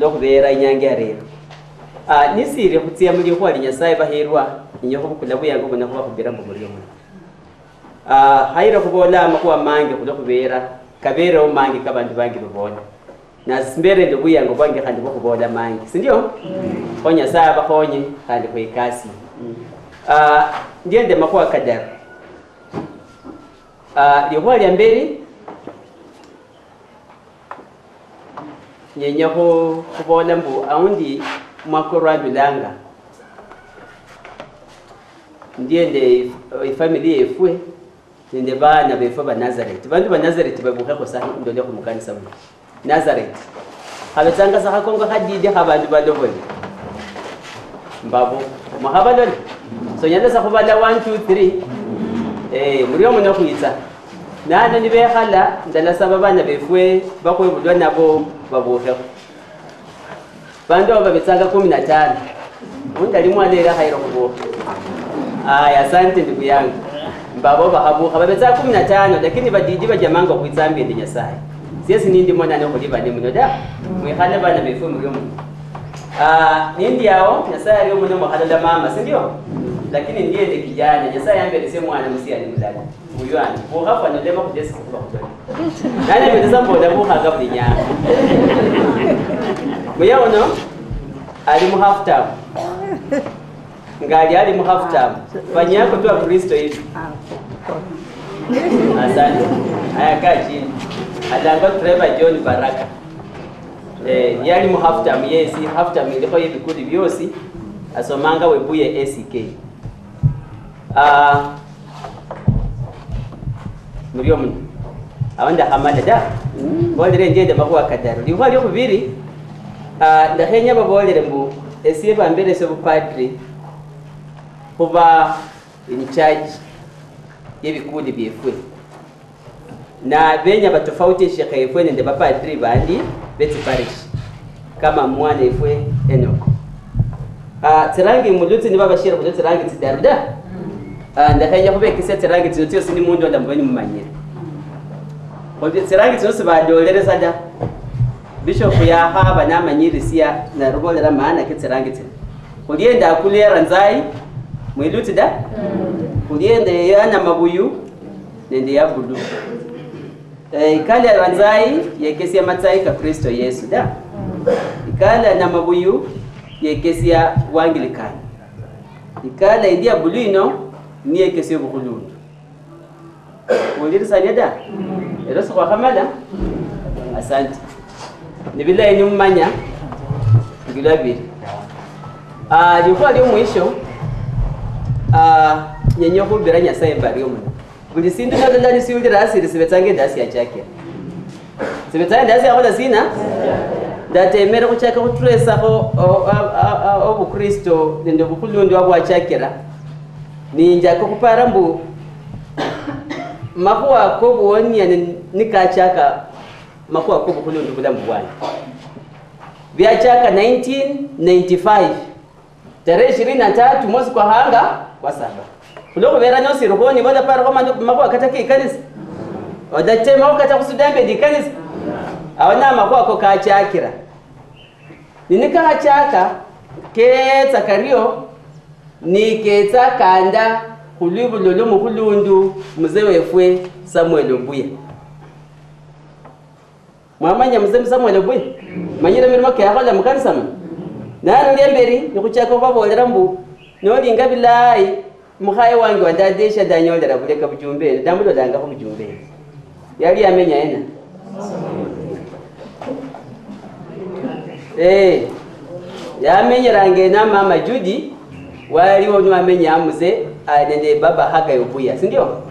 Lokubera inyange arero. Nisire kutsia muri kwa Nyasaye bahirwa ninyokubukula buyango bona kuba kubira mu muryo muno. Haira kubola amakuwa mangi kulokubera kabera umangi kabantu bangi babona. Na simbere ndo buyango bwange kandi bokubola mangi, si ndio? Ko Nyasaye abakhonye kandi kwikasi. Ndiende makuwa kadara. Lihwa lya mberi nyenyako kubola mbu aundi mwakorwa ndulanga. Ndiende ifamilia efwe nende bana befwe ba Nazareth. Bantu ba Nazareth babuka kosa ndole ku mukanisa mu Nazareth. Habetsanga sa hakongo hadidi habantu balobole. Mbabo mahabalole. So nyanda sa kubala 1 2 3. Muri omuno kuitsa. Nana nibekhala ndala saba bana befwe bakwebulwa nabo babuhe. Bantu babetsanga 15. Undi mwana hairo kubuha. Aya, asante ndugu yangu. Mbabo bahabuha babetsa 15 lakini badidi bajamanga kuitsambi ndi Nyasaye. Siesi nindi mwana no kuliba ni muno da. Mwikhala bana befu muri omu. Nindi yao Nyasaye ari omuno mukhala mama, si ndio? Lakini ndiye ndi kijana Nyasaye ambelese mwana musiani mulala. Uywana buhafa no lema kudesi kuba kudoni. Nani mbelesa mboda buhaga buli nyanga. Muyaono ali mu half term. Ngali ali mu half term. Fanyako tu Kristo hivi. Asante. Aya kaa chini. Alanga Trevor John Baraka. Yali mu half term yesi, half term iliko yebikuli byosi asomanga webuye ACK. Muri omuno. Awanda hamala da. Bolere ndiye makuwa kadaru. Lihwa lyo kubiri ndakhenya babolere mbu esiye bambere se bupadri kuba in charge yebikundi byefwe. Na benya batofauti shekhe efwe nende bapadri bandi beti parish kama mwana efwe Enoch. Tsirangi mulutsi ni babashira kulutsi tsirangi tsidaruda. Ndakhenya khubekisia tsirangi tsino tsiosi ni mundu ola mbweni mumanyire. Khobye tsirangi tsino sibadoleresa da. Bishop yahaba namanyirisia narubolera maana ke tsirangi tsino. Khulienda akulera nzai mwilutsi da. Khulienda yana mabuyu nende ya bulu. Ikala ranzai yekesia matsai ka Kristo Yesu da. Ikala na mabuyu yekesia Wangilikani. Ikala india bulu ino ni yekesia bukhulundu. Ulirisa da? Eroso kwa kamala? Asante. Nibila ni mmanya ngilabiri. Likuwa lyo mwisho nyenye kubira Nyasaye mbariyo muno. Buli sindu nalala nisiulira asiri sibetsange ndasi yachake. Sibetsange ndasi yakhola sina? Ndatemere khuchaka khuturesakho obukristo nende bukhulundu bwachakira. Ninjaka khupara mbu makhuwa kobuwonia nikachaka makhuwa kobukhulundu bulamu bwange. Byachaka 1995 Tarehe 23 mwezi kwa hanga kwa saba. Kuloko vera nyosi rohoni wala para kama makwa kata ki kanisa. Wadatema kata kusudambe di kanisa. Awana makwa ko kachakira. Ninika hachaka ketsa kario ni ketsa kanda kulibu lolo mukulundu mzee wefwe Samuel Obuya. Mwamanya mzee Samuel Obuya. Manyira mirimo ke akhola mukanisa mu. Nanu lyemberi nikuchaka babolera mbu nolinga bilayi mukhaye wange wadadesha danyolera buleka bujumbe ndamulolanga khu bujumbe. Yali amenya ena. Yamenyerange na mama Judy waliwo nwamenya muze nende baba Hagai Obuya, si ndio?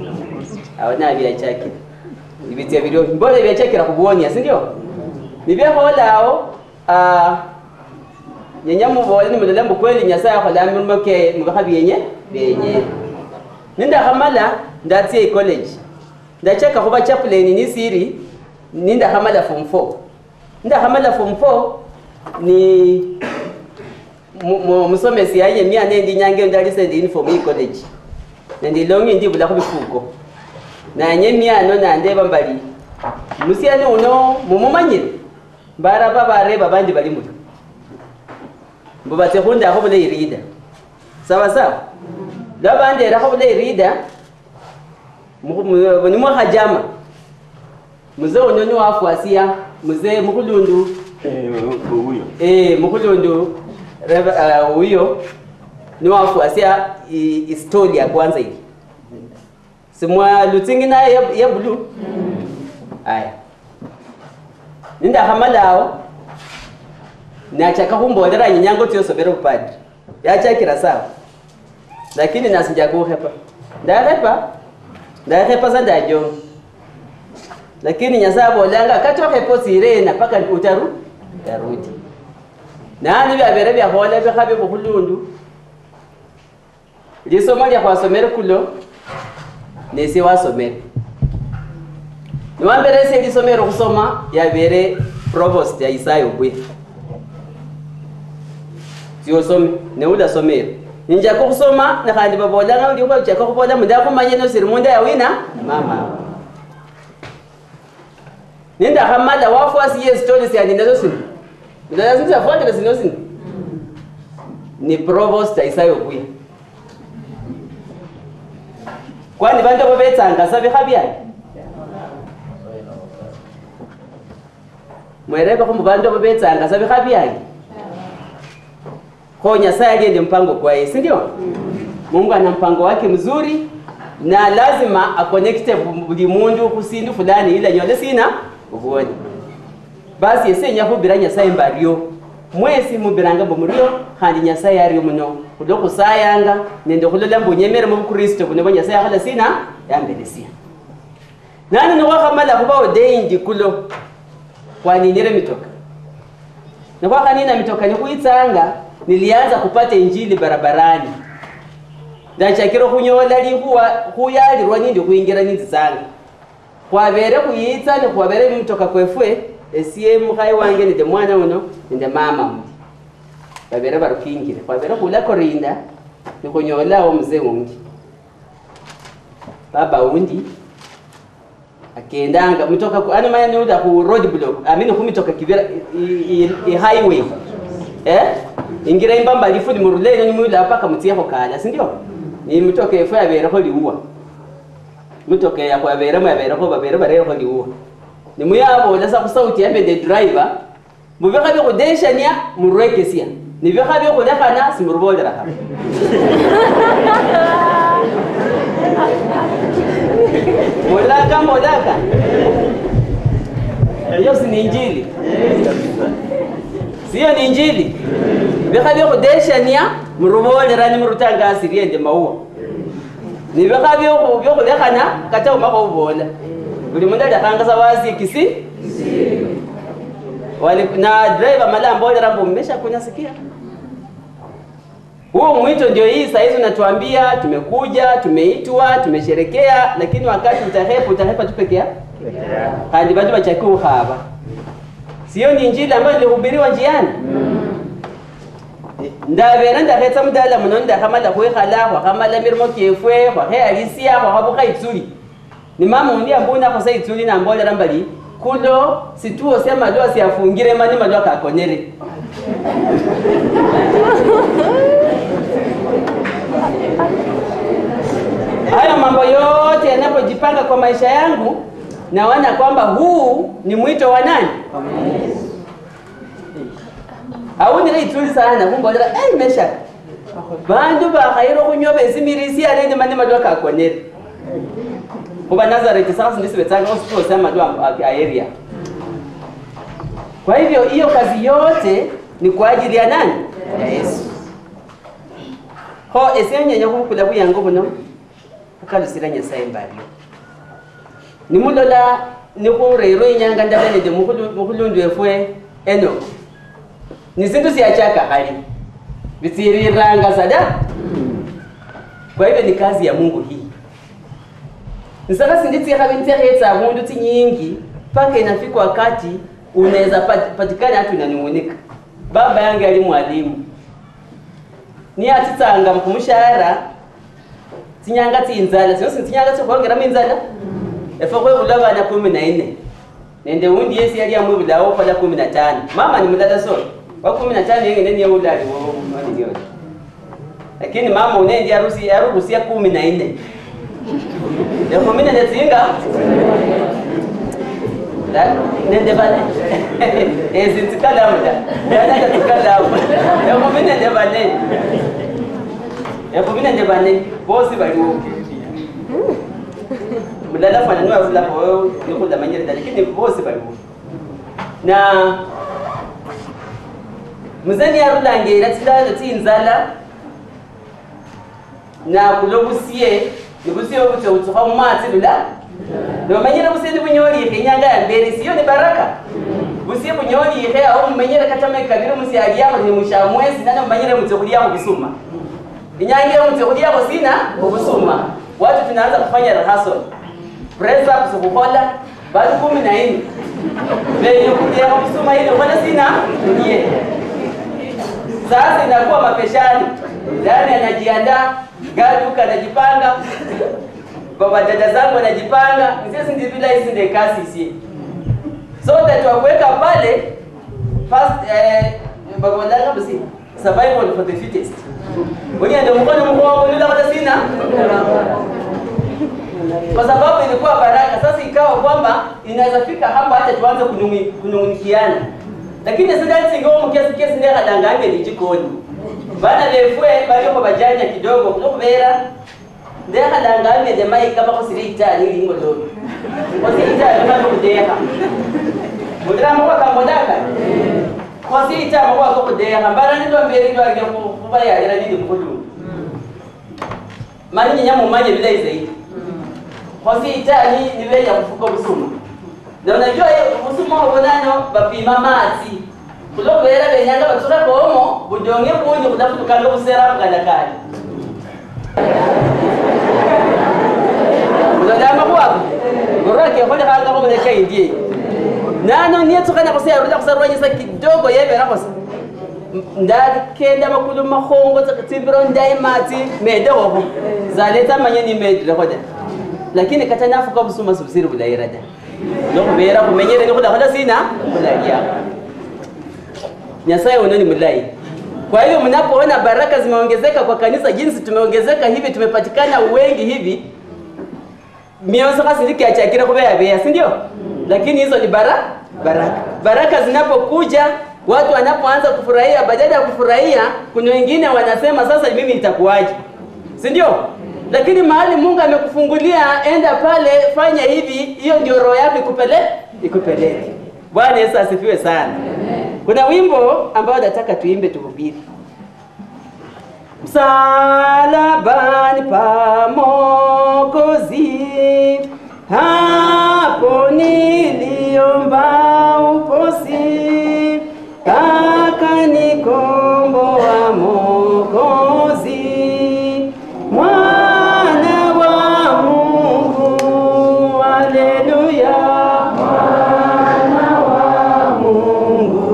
Awana byachakira. Ibitya biriyo mbole byachakira kubuonia, si ndio? Nibyaholao nyenya mubole ni mulola kweli Nyasaye akhola mirimo ke mubakha byenye benye. Nindakhamala ndatsia college. Ndachaka khuba chaplain nisiri nindakhamala form 4. Ndakhamala form 4 ni musomesi yaye mia nendi nyange ndali send uniform i college. Nendi longi ndi bula kubifuko. Na nye mia no na ndeba mbali. Musiani uno mumumanyire. Mbara baba reba bandi bali muto. Mbubatse khunda khobule irida. Sawa sawa. Labande era khobule irida. Ni hajama. Mzee uno ni wafuasia, mzee mukulundu. Huyo. Mukulundu huyo ni wafuasia story ya kwanza hii. Simwa lutingi na ya blue. Aya. Ninda hamalao nachaka kumbolera nyango tiyo sobera upadri. Yachakira sawa. Lakini nasinja kuhepa. Ndahepa sa ndajonga. Lakini Nyasaye bolanga katoke posire na paka utaru tarudi. Nani byabere byahola bikhabe bukhulundu. Lisoma lya khwasomere kulo nesi wasomere. Niwambere se lisomero khusoma yabere provost ya Isaya Obuya. Siyosome ne ulasomera. Ninja kusoma na khandi babolanga ndi khwachaka khubola munda khumanye no siri munda ya wina mama. Ninda hamala wafuasi yes stories ya ninazo sini. Ndazungumza fuati na sini. Ni provost Isaya Obuya. Kwani bantu babetsanga sabe khabya. Mwerebe ko bantu babetsanga sabe khabya. Kwa Nyasaye aliye mpango kwa yeye, si ndio? Mungu ana mpango wake mzuri na lazima akonekte buli mundu kusindu fulani ila nyole sina ubuone. Basi ese nyakubira Nyasaye mbario. Mwesi mubiranga mburio khandi Nyasaye ariyo muno. Kulokusayanga nende khulola mbunyemere mu Kristo buno Nyasaye akhola sina yambelesia. Nani niwakhamala khuba odeindi kulo kwaninire mitoka. Niwakhanina mitoka nikuitsanga nilianza kupata injili barabarani. Ndachakiro khunyola likhuwa khuyalirwa nindi khuingira ninzitsanga. Khwabere khuyitsa ne khwabere mitoka kwefwe esiye mukhayi wange nende mwana uno nende mama undi. Babere barukingire khwabere khula korinda nikhunyola mzee undi. Baba undi akendanga mitoka ano manya niuda ku road block amini khumitoka kibira i highway. Ingira imbamba lifu ni murule ni mula paka mutiye kala si ndio? Ni mitoka efo yabere ko liuwa. Mitoka ya kwa yabere mu yabere ko babere barere ko liuwa. Ni muyabo lasa ku sauti ya the driver mubeka byo kudeshania murwekesia. Ni beka byo kulekhana simurubolera ha. Molaka molaka. Hiyo si ni injili. Sio ni injili. Beka byo kudeshania murubolera ni murutanga asiriende maua. Ni beka byo kulekhana kata umako ubola. Buli mundu alikhanga wazi kisi wali na driver malambo rambo mmesha kunasikia. Huo mwito ndio hii saa hizo unatuambia tumekuja, tumeitwa, tumesherekea, lakini wakati utahepa utahepa tu peke yako. Hadi bado bachaku haba. Sio ni injili ambayo ilihubiriwa njiani. Ndabera ndakhetsa mudala muno ndakhamala khwikhala khwakhamala mirimo kyefwe khwakheyalisia khwakhabukha itsuli. Ni mama undi ambuna khosa itsuli nambolera mbali kulo situo sya malwa syafungire mani malwa kakonere. Hayo mambo yote yanapojipanga kwa maisha yangu, naona kwamba huu ni mwito wa nani? Awuni itsuli sana kumbolera mesha. Bandu bakhairo khunyoba esimirisi alende mani malwa kakonere. Kuba Nazareth sasa ndisibetsanga osituo sya malwa area. Kwa hivyo hiyo kazi yote ni kwa ajili ya nani? Ya Yesu. Ho esenye nyakubukula buyango buno ukalusira Nyasaye mbalio. Nimulola nikhurero inyanga ndabene de mukhulundu efwe eno. Ni zindu siachaka hali. Bitiriranga sada. Kwa hivyo ni kazi ya Mungu hii. Nsaka sinditsi khabintsekhetsa abundu tsinyingi paka inafika wakati unaweza patikana hatu inanungunika. Baba yangu ali mwalimu. Ni atitsanga kumushahara tsinyanga tsinzala sio tsinyanga tsikhongera minzala. Efo khwebula bana 14. Nende undi yesi yali amwibulawo khola 15. Mama ni mulala so. Wa 15 yengene niye ulali wo mali. Lakini mama unendi arusi aruhusia 14. Leo mimi ndatsinga. La nende bane. Ezintikalamu da. Nda tikalamu. Leo mimi nende bane. Leo mimi nende bane. Bosi baliwo. Mulala fana niwa rula po yokuda manyere lakini bosi baliwo. Na muzeni arulangera tsilalo tsinzala na kulobusiye nibusiye obutse utsukha mumatsi lula. Nomanyire busiye bunyoli inyanga ya mbere siyo ni baraka. Busiye bunyoli ihe aho mumenyere katame kabiri musialiako ni mushamwezi nana mumanyire mutse kuliako busuma. Inyanga mutse kuliako sina ubusuma. Watu tunaanza kufanya rehearsal. Press up zikukhola bali 14. Venye kuliako busuma ile ukhola sina ndiye. Sasa inakuwa mapeshani. Ndani anajiandaa, gaduka anajipanga, baba dada zangu anajipanga, sisi ndivila hizi ndio kasi isi. So that wakuweka pale first baba dada basi survival for the fittest. Wengine ndio mkono mkono ndio hata sina. Kwa sababu ilikuwa baraka, sasa ikawa kwamba inaweza fika hapa hata tuanze kunungunikiana. Lakini sasa singomo kiasi kiasi ndio kadangange ni jikoni. Bana lefwe bali ko bajanya kidogo kubera ndeka dangange jamai kama kusirita ni lingo do. Kusirita kama kudeka. Mudra mwa kamodaka. Kusirita mwa ko kudeka mbara ndo mbere ndo alike kubaya ira ndi mkulu. Mali nyamu manye bila zaidi. Kusirita ni niweja kufuka busuma. Na unajua busuma obonano bapima mazi. Kulobera benyanga batura komo budonge bunye kudafutukanga busera bwanakali. Mulodama kwako. Gorake hola hanga ko mleka indie. Nano niye tsukana kusera ruda kusarwanyisa kidogo yebera kosa. Ndakenda makulu makhongo tsimbiro ndai mati mede hoho. Zaleta manye ni mede hoda. Lakini kata nafuka busuma subsiri bulairada. Lokubera kumenyere nikuda hola sina kulalia. Nyasaye unoni mulai. Kwa hiyo mnapoona baraka zimeongezeka kwa kanisa jinsi tumeongezeka hivi tumepatikana wengi hivi. Mionzo kasi achakira kubea bea, si ndio? Lakini hizo ni baraka. Baraka zinapokuja, watu wanapoanza kufurahia, badala ya kufurahia, kuna wengine wanasema sasa mimi nitakuaje. Si ndio? Lakini mahali Mungu amekufungulia, enda pale, fanya hivi, hiyo ndio roho yako ikupeleke. Bwana Yesu asifiwe sana. Kuna wimbo ambao nataka tuimbe tuhubiri. Msalabani pa Mwokozi, hapo niliomba uposi, akanikomboa Mwokozi, mwana wa Mungu, haleluya. Mwana wa Mungu,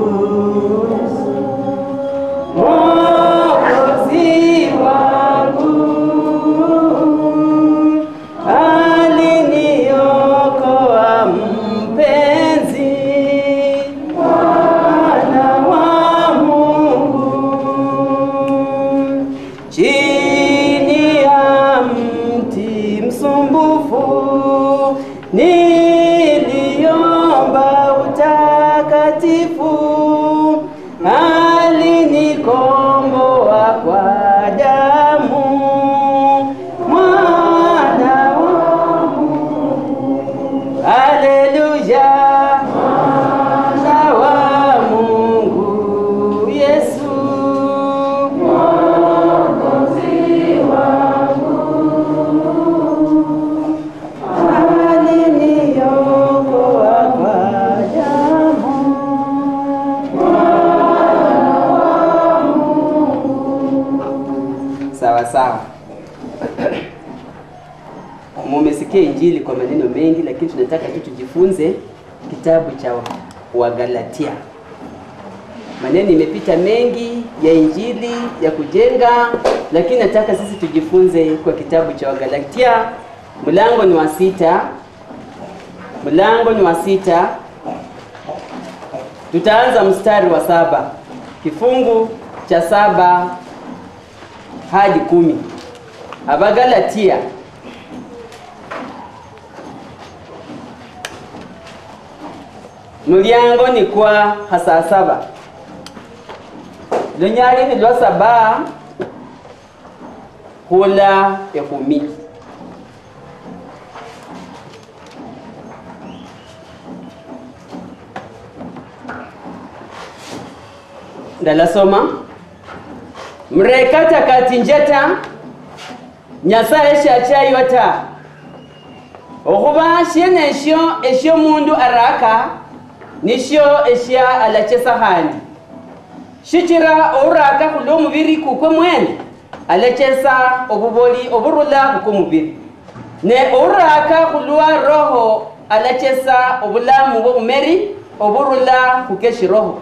Niliomba utakatifu, alinikomboa kwa damu. Mwana wa Mungu, haleluya, Mwana wa Mungu Yesu, Mwokozi wangu, aliniokoa kwa damu. Mwana wa Mungu. Sawa sawa. Mumesikia injili kwa maneno mengi, lakini tunataka tu tujifunze kitabu cha Wagalatia. Maneno imepita mengi ya injili ya kujenga, lakini nataka sisi tujifunze kwa kitabu cha Wagalatia. Mlango ni wa 6. Mlango ni wa 6. Tutaanza mstari wa 7. Kifungu cha 7 hadi 10. Abagalatia. Mulyango ni kwa hasa 7. Lunyali ni lwa 7 hula 10. Ndalasoma. Mrekata katinjeta Nyasaye shachayo ta. Okhuba shene esho esho mundu araka nisho esha alachesa handi. Shichira oraka khulo mubiri kukwe mwene alachesa obuboli oburula kukumubiri. Ne oraka khulwa roho alachesa obulamu bwomumeri oburula kukeshi roho.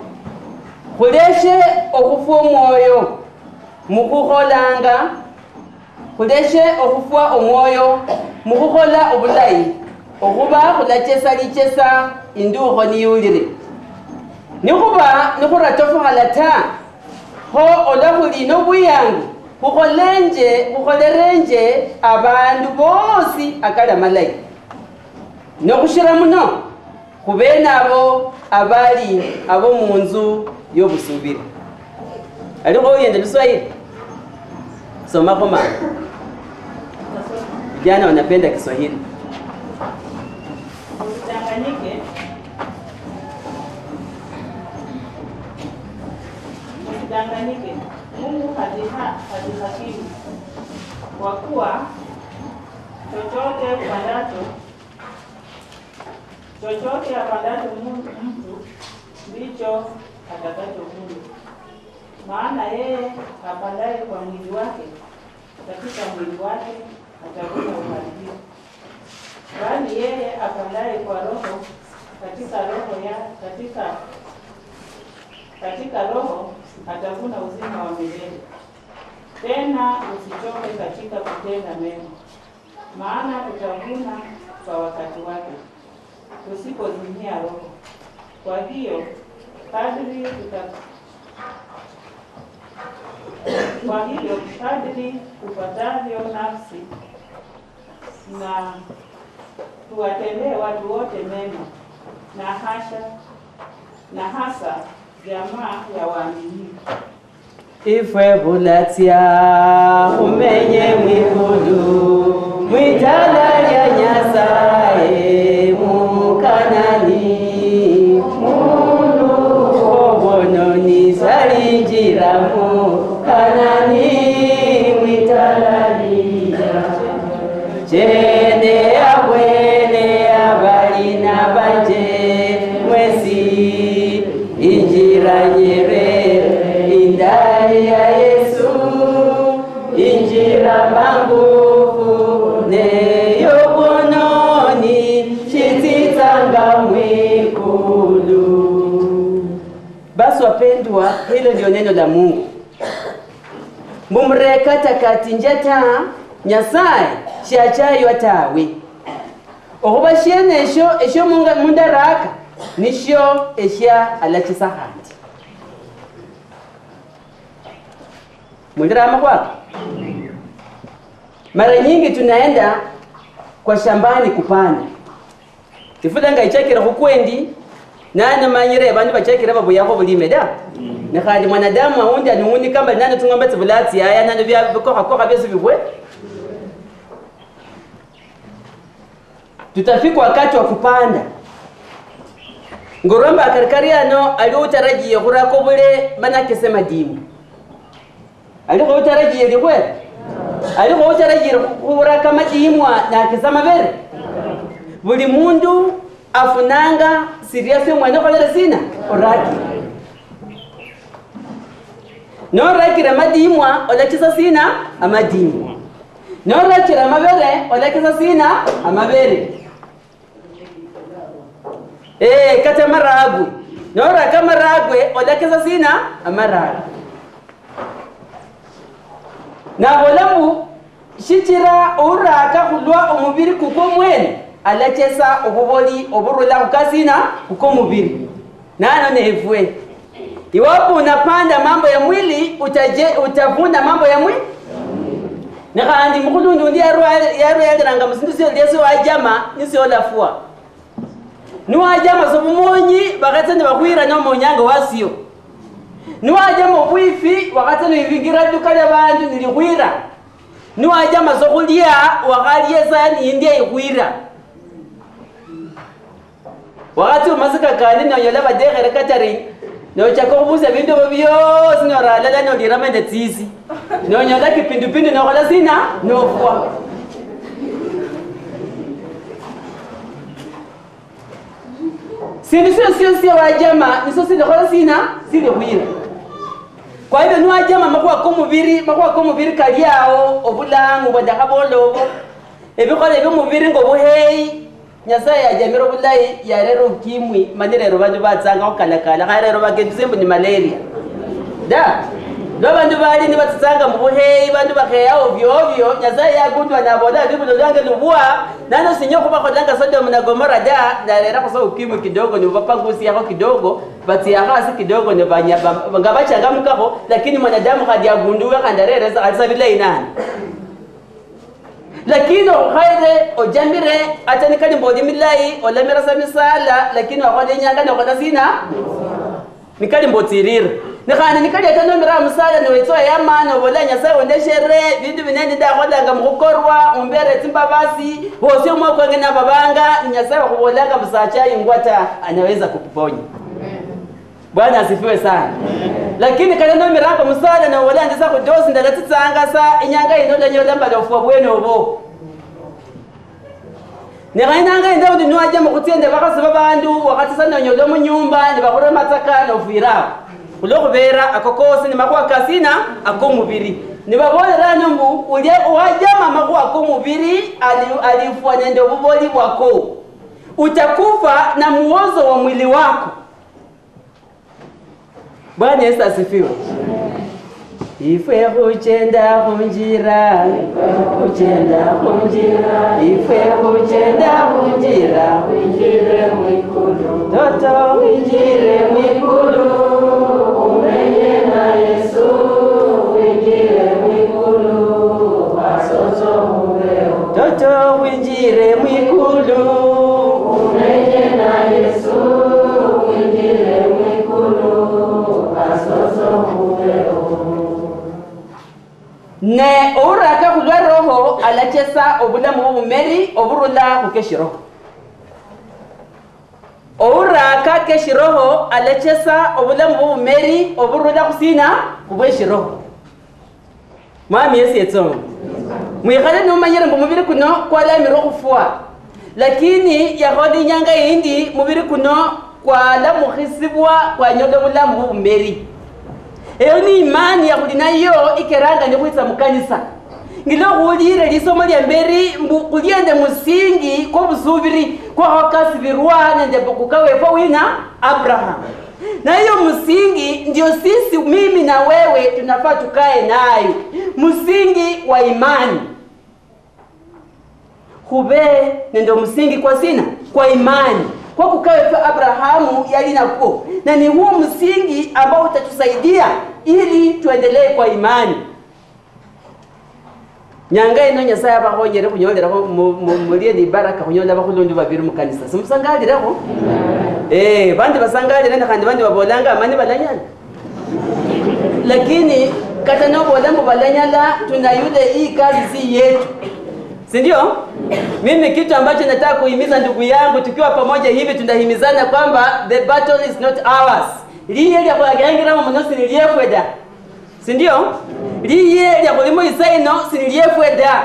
Khuleshe okhufwa omwoyo mukhukholanga, khuleshe okhufwa omwoyo mukhukhola obulayi, okhuba khulachesa lichesa indukho niyulile. Nikhuba nikhuratofukhala ta, kho ola khuli nobwiyangu khukholerenje abandu bosi akali amalayi. Nokhushira muno khubenabo abali abo munzu yobusubiri. Alikho uyende Kiswahili? Soma kwa mama. Vijana wanapenda Kiswahili. Msidanganyike. Msidanganyike. Mungu hadhihakiwi. Kwa kuwa chochote apandacho mtu ndicho atakachovuna. Maana yeye apandaye kwa mwili wake, katika mwili wake atavuna uharibifu. Bali yeye apandaye kwa roho, katika roho atavuna uzima wa milele. Tena usichoke katika kutenda mema, maana tutavuna kwa wakati wake, tusipozimia roho. Kwa hiyo kadri tupatavyo nafsi na tuwatendee watu wote mema, na hasa jamaa ya waaminifu. Ifwe bulatia umenye mwikulu mwitala ya Nyasaye mukanani mundu obononi salinjiramu kanani mwitala liya chene abwene abalina banje mwesi injira nyerere indani ya Yesu injira mangufu neyobononi shititanga mwikulu. Basi wapendwa, hilo ndio neno la Mungu. Mumrekata katinjeta Nyasaye shachayo tawe. Okhuba shene esho esho mundaraka nisho esha alachisa handi. Mulirama kwako. Mara nyingi tunaenda kwa shambani kupanda. Ifula nga ichakira khukwendi nana manyire bandu bachakira babuyakho bulime da. Ne khandi mwanadamu aundi anuuni kamba nana tungombe tsibulatsi aya nana bya bikokha kokha byesi bibwe. Tutafika wakati wa kupanda. Ngoromba akarikariano aliutarajie khurako bule manake sema dimu. Aliko utarajie likwe. Aliko utarajie khuraka madimwa na kesama bere. Buli mundu afunanga siriasi mwana kholera sina oraki. No rakira madimwa olachisa sina amadimwa. No rakira mabere olachisa sina amabere. Kata maragwe. No raka maragwe olachisa sina amaragwe. Na bolamu shichira uraka khulwa omubiri kukwo mwene alachesa obuboli oburula kukasina kuko mubiri. Nano nefwe. Iwapo unapanda mambo ya mwili utavuna mambo ya mwili. Na kandi mkhulundu ndi yarwa musindu sio leso wajama nisio lafua. Nuwajama sobumonyi bakatsa bakwira no monyango wasio. Nuwajama obwifi wakatsa nibigira duka lya bandu nilikwira. Nuwajama sokulia wakaliesa ni india ikwira. Wakati umasika kali nonyola badegere katari nochaka kubuza bintu byosi noralala nolirama tsisi nonyola kipindupindu nokhola sina nofwa. Sindu sio wajama niso sinokhola sina silikhwira. Kwa hivyo niwajama makhuwa komubiri kaliao obulangu bwadakhabolobo ebikhola ebyomubiri ngobuheyi. Nyasaye yajamira obulayi yarera ukimwi mani rero bandu batsanga khukalakala kharero bakendusembu ni malaria da lwa bandu bali nibatsitsanga mubuheyi bandu bakheya ovyo ovyo. Nyasaye yakundwa nabola libulo lwange lubwa nano sinyo khubakholanga Sodom na Gomora da narera khosa ukimwi kidogo nibapangusiakho kidogo batsiyakho asi kidogo nga bachangamukakho, lakini mwanadamu khandi agunduwe khandi areresa alisa bilayi nani. Lakini okhaire ojamire ata nikali mboli milayi olamira sa misala lakini wakhola inyanga nokhola sina nikali mbotsirira nikhandi nikali ata nomira musala niwetsoya yamana obola Nyasaye ondeshere bindu binene ndakholanga mukhukorwa umbere tsimbabasi bosi omwakwange nababanga Nyasaye wakhubolanga musacha ingwa ta anaweza kukuponya. Bwana asifiwe sana. Lakini kana nomirako musala na wala ndisa kudosi ndalatsitsanga sa inyanga ino lanyola mbalofu bwene obo. Nerainanga enda undi nuaje mukutsende bakhasi babandu wakati sana nyola munyumba nibakhura matsaka nofira. Kulokhubera akokosi ni makhuwa kasina akomubiri. Nibabolera mbu ulye owajama makhuwa akomubiri alifwa nende obuboli bwako. Utakufa na muozo wa mwili wako. Bwana Yesu asifiwe. Ifwe khuchenda khunjira, khuchenda khunjira, ifwe khuchenda khunjira, winjire mwikulu, toto winjire mwikulu, umenye na Yesu, winjire mwikulu, asozo mubeo, toto winjire mwikulu, umenye na Yesu, winjire mwikulu, asozo mubeo. Ne uraka khulwa roho alachesa obulamu bwobumeri oburula khukeshiroho. Uraka keshiroho alachesa obulamu bwobumeri oburula khusina khubweshiroho. Mwami Yesu yetsonga. Mwikhale nomanyire mbu mubiri kuno kwalamira khufwa. Lakini yakhola inyanga yindi mubiri kuno kwalamukhisibwa kwanyola obulamu bwobumeri. Eyo ni imani ya khuli nayo ikeranga nikhwitsa mukanisa. Ngilo khulire lisomo lya mberi mbu khuliende musingi kwobusubiri kwakhokasibirwa nende kukawefwa wina Abraham. Na hiyo msingi ndio sisi mimi na wewe tunafaa tukae nayo. Msingi wa imani. Khube ndio msingi kwa sina kwa imani. Kwa kukawe Abrahamu yali nako. Na ni huo msingi ambao utatusaidia ili tuendelee kwa imani. Nyanga ino Nyasaye abakhonyere khunyolerakho mulie ni baraka khunyola bakhulundu babiri mukanisa. Simusangalilekho? Bandi basangalile ne khandi bandi babolanga amani balanyala. Lakini kata nobola mbu balanyala, tuna yule hii kazi si yetu. Si ndio? Mimi kitu ambacho nataka kuhimiza ndugu yangu, tukiwa pamoja hivi tunahimizana kwamba the battle is not ours. Liye lya khulagengira muno siniliefwe da. Si ndio? Liye lya khulimo isaino siniliefwe da.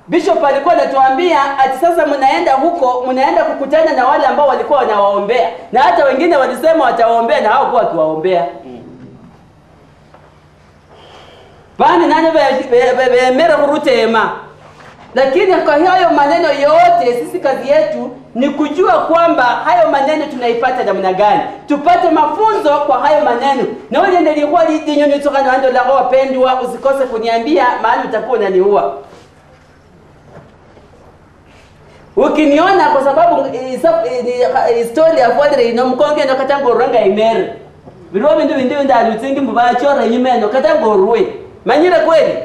Bishop alikuwa anatuambia ati sasa mnaenda huko, mnaenda kukutana na wale ambao walikuwa wanawaombea. Na hata wengine walisema watawaombea na hawakuwa wakiwaombea. Bani nani bemera kurutema. Lakini kwa hayo maneno yote sisi kazi yetu ni kujua kwamba hayo maneno tunaipata namna gani. Tupate mafunzo kwa hayo maneno. Na wewe ndio ilikuwa lidinyoni toka ndo la wapendwa, usikose kuniambia maana utakuwa unaniua. Ukiniona kwa sababu historia ya fwadre ino mkonge ndo katango ranga imere. Bilwa bindu bindu ndalutsingi mbachora inyuma ndo katango ruwe. Manyira kweli.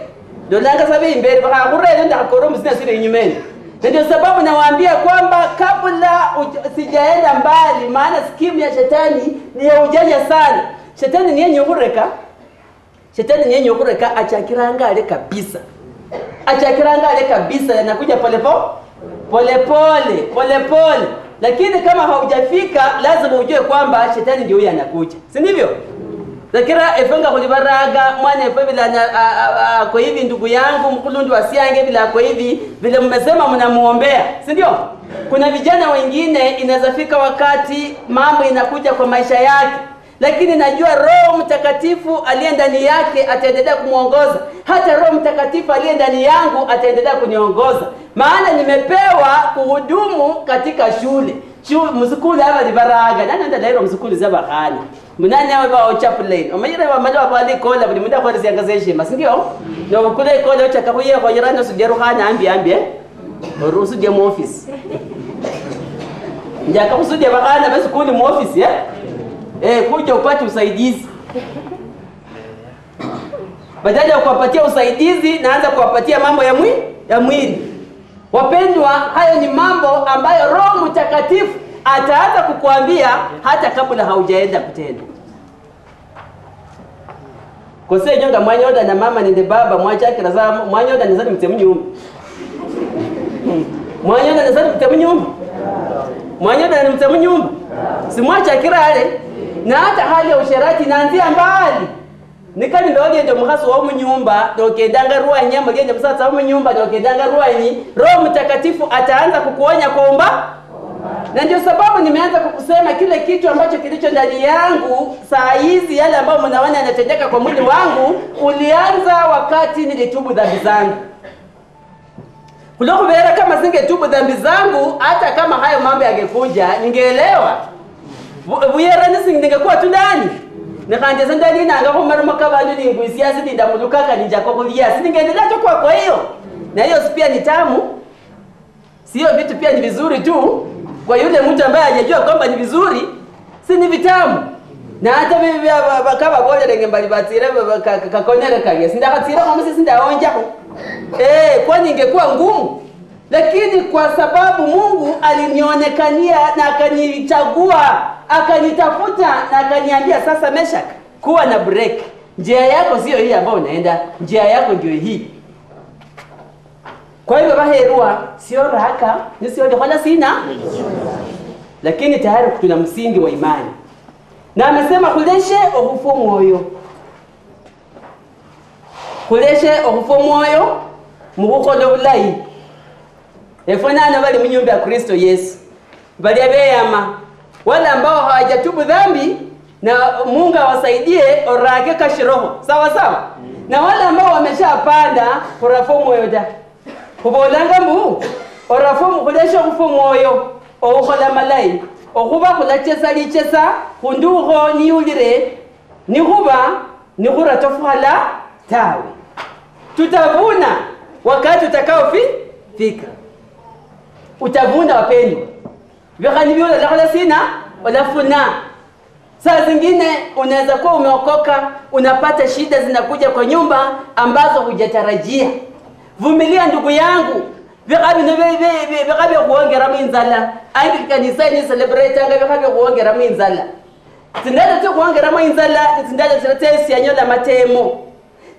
Dolanga sabi imbere bakakurele ndakoro msina sile inyumeni. Ndio sababu nawaambia kwamba kabla sijaenda mbali, maana skimu ya shetani ni ya ujanja sana. Shetani ni yenye kureka. Shetani ni yenye kureka achakiranga ale kabisa. Achakiranga ale kabisa anakuja pole pole pole pole pole. Lakini kama haujafika lazima ujue kwamba shetani ndio huyo anakuja. Si ndivyo? Lakira efenga kulibaraga mwana efe bila kwa hivi ndugu yangu mkulundu wasiange bila kwa hivi vile mmesema mnamuombea, si ndio? Kuna vijana wengine inaweza fika wakati mambo inakuja kwa maisha yake, lakini najua Roho Mtakatifu aliye ndani yake ataendelea kumuongoza. Hata Roho Mtakatifu aliye ndani yangu ataendelea kuniongoza, maana nimepewa kuhudumu katika shule. Mzukulu aba libaraga nani anda dairo mzukulu zabakhana munani awe ba chaplain omanyira ba malwa ba likola buli mundu akhwelesya ngazeshima, si ndio? No kule ikola ochaka khuyekhonyera nosudya rukhana ambi ambi ori usudya mu office njaka khusudya bakhana besikuli mu office kuja upate usaidizi. Badala ya kuwapatia usaidizi naanza kuwapatia mambo ya mwili. Wapendwa, hayo ni mambo ambayo Roho Mtakatifu ataanza kukuambia hata kabla haujaenda kutenda. Kose nyonga mwanyoda na mama nende baba mwachakira za mwanyoda nizani mtemu nyumba. Mwanyoda nizani mtemu nyumba. Mwanyoda ni mtemu nyumba. Si mwachakira ale. Na hata hali ya usherati inaanzia mbali. Nikali ndoli ndio mkhaso wa munyumba ndokendanga ruwanya mugende musatsa wa munyumba ndokendanga ruwanyi. Roho Mtakatifu ataanza kukuonya kuomba. Na ndio sababu nimeanza kukusema kile kitu ambacho kilicho ndani yangu saa hizi, yale ambayo mnaona yanatendeka kwa mwili wangu, ulianza wakati nilitubu dhambi zangu. Kulokubera kama singetubu dhambi zangu, hata kama hayo mambo yangekuja ningeelewa. Buyera ningekuwa tu ndani. Nikanje sendali nanga kumaruma kabantu ninguisia sininda mulukaka ninja kokulia siningeendelea tu kwa hiyo. Na hiyo pia ni tamu. Sio vitu pia ni vizuri tu kwa yule mtu ambaye hajajua kwamba ni vizuri, si ni vitamu. Na hata mimi kama bole renge mbali batire kakonere kage sindakatsira kwa msi sindaonja. Kwani ingekuwa ngumu. Lakini kwa sababu Mungu alinionekania na akanichagua, akanitafuta na akaniambia sasa Meshak, kuwa na break. Njia yako sio hii ambayo unaenda, njia yako ndio hii. Kwa hivyo baherua sio raka, ni sio wala sina. Lakini tayari tuna msingi wa imani. Na amesema kuleshe ohufu moyo. Kuleshe ohufu moyo mukhukhola bulayi. Efonana bali munyumba ya Kristo Yesu. Bali abeyama wale ambao hawajatubu dhambi na Mungu awasaidie orake kashiroho. Sawa sawa. Na wale ambao wameshapanda kurafo moyo da. Kubolanga mu orafo kulesha kufu moyo okhola malai okhuba khulachesa lichesa khundukho niulire nikhuba nikhura tofuhala tawe. Tutavuna wakati utakaofika. Utavuna wapendwa. Vikhani vyola lakhola sina olafuna. Saa zingine unaweza kuwa umeokoka, unapata shida zinakuja kwa nyumba ambazo hujatarajia. Vumilia ndugu yangu. Vikhabi khuongera mwinzala. Anglican ni celebrate anga vikhabi khuongera mwinzala. Tindalo tu khuongera mwinzala, tindalo tsetesi anyola matemo.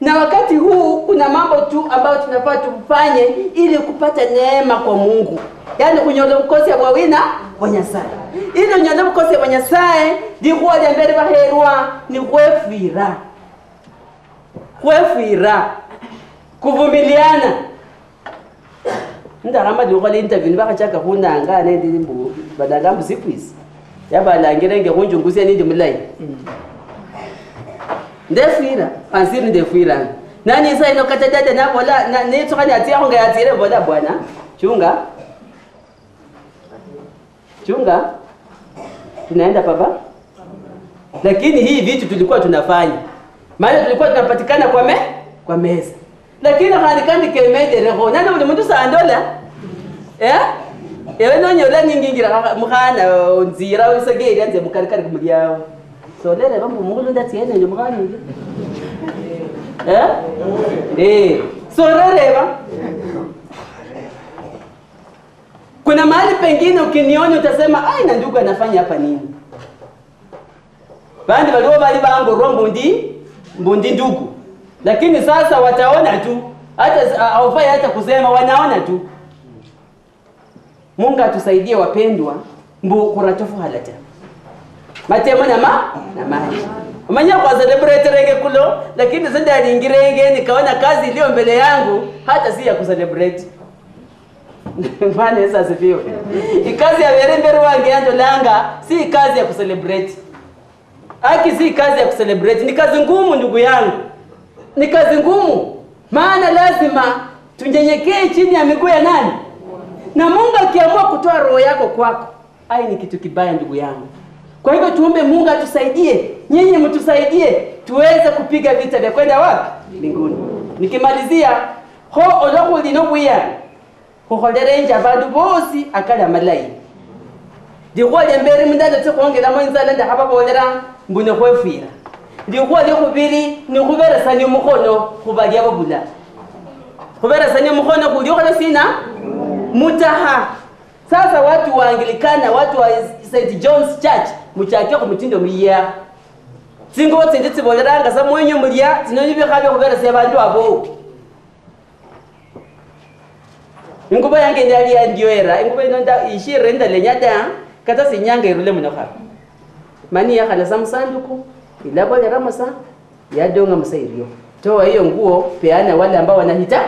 Na wakati huu kuna mambo tu ambayo tunafaa tufanye ili kupata neema kwa Mungu. Yaani kunyola bukosi bwa wina bwa Nyasaye. Ili unyola bukosi bwa Nyasaye likhuwa lya mbere baherwa ni khwefwira. Khwefwira. Kuvumiliana. Ndarama dukhola interview nibakhachaka khunanga nende mbu badanga mbu sikwisi. Yabalangire khunjungusia nindi mulayi. Ndefwira, ansiri ndefwira. Nani isa ino kata dada nabola nitsukhani atsiakho nga yatsire bola bwana. Chunga. Chunga. Tunaenda baba. Lakini hii vitu tulikuwa tunafanya. Maana tulikuwa tunapatikana kwa meza. Lakini khandi kemede reho. Nani uli muntu sandola? Eh? Ewe nonyola ningingira mukhana nzira usegeri anze mukarikari kumulyao. Solere bambu mukhulunda tsiene nje mukhana nje. Eh? Eh, sorereva. Kuna mahali pengine ukiniona utasema ai na ndugu anafanya hapa nini? Bandi baliwo bali bango mbundi ndugu. Lakini sasa wataona tu, hata haufai hata kusema, wanaona tu. Mungu atusaidie wapendwa, mbu kuratofu halata. Matemo na maji. Umanya kwa celebrate renge kulo, lakini sasa alingirenge nikaona kazi iliyo mbele yangu hata si ya kucelebrate. Bwana Yesu asifiwe. Ikazi ya verembere wange yandolanga si kazi ya kucelebrate. Haki si kazi ya kucelebrate, ni kazi ngumu ndugu yangu. Ni kazi ngumu. Maana lazima tunyenyekee chini ya miguu ya nani? Na Mungu akiamua kutoa roho yako kwako, ai ni kitu kibaya ndugu yangu. Kwa hivyo tuombe Mungu atusaidie, nyinyi mtusaidie tuweze kupiga vita vya kwenda wapi? Mbinguni. Nikimalizia ho olokhu lino buya khukholerenja bandu bosi akala malayi. Likhuwa lya mberi mundalo tsikhwongelamo inzala ndakhababolera mbu nikhwefwira. Likhuwa lyakhubili nikhuberesania mukhono khubalya babula. Khuberesania mukhono khulikhola sina mutaha. Sasa watu wa Anglikana, watu wa St. John's Church muchake khumutindo muya. Tsingubo tsindi tsiboleranga sa mwenye mulya tsino nibikha bya bandu abo. Ingubo yange ndali yandioera, ingubo ino nda ishire ndalenya da kata sinyanga irule muno khaba. Mani yakhala sa musanduku ilabolera musa yadonga musa irio. Toa hiyo nguo peana wale ambao wanahita.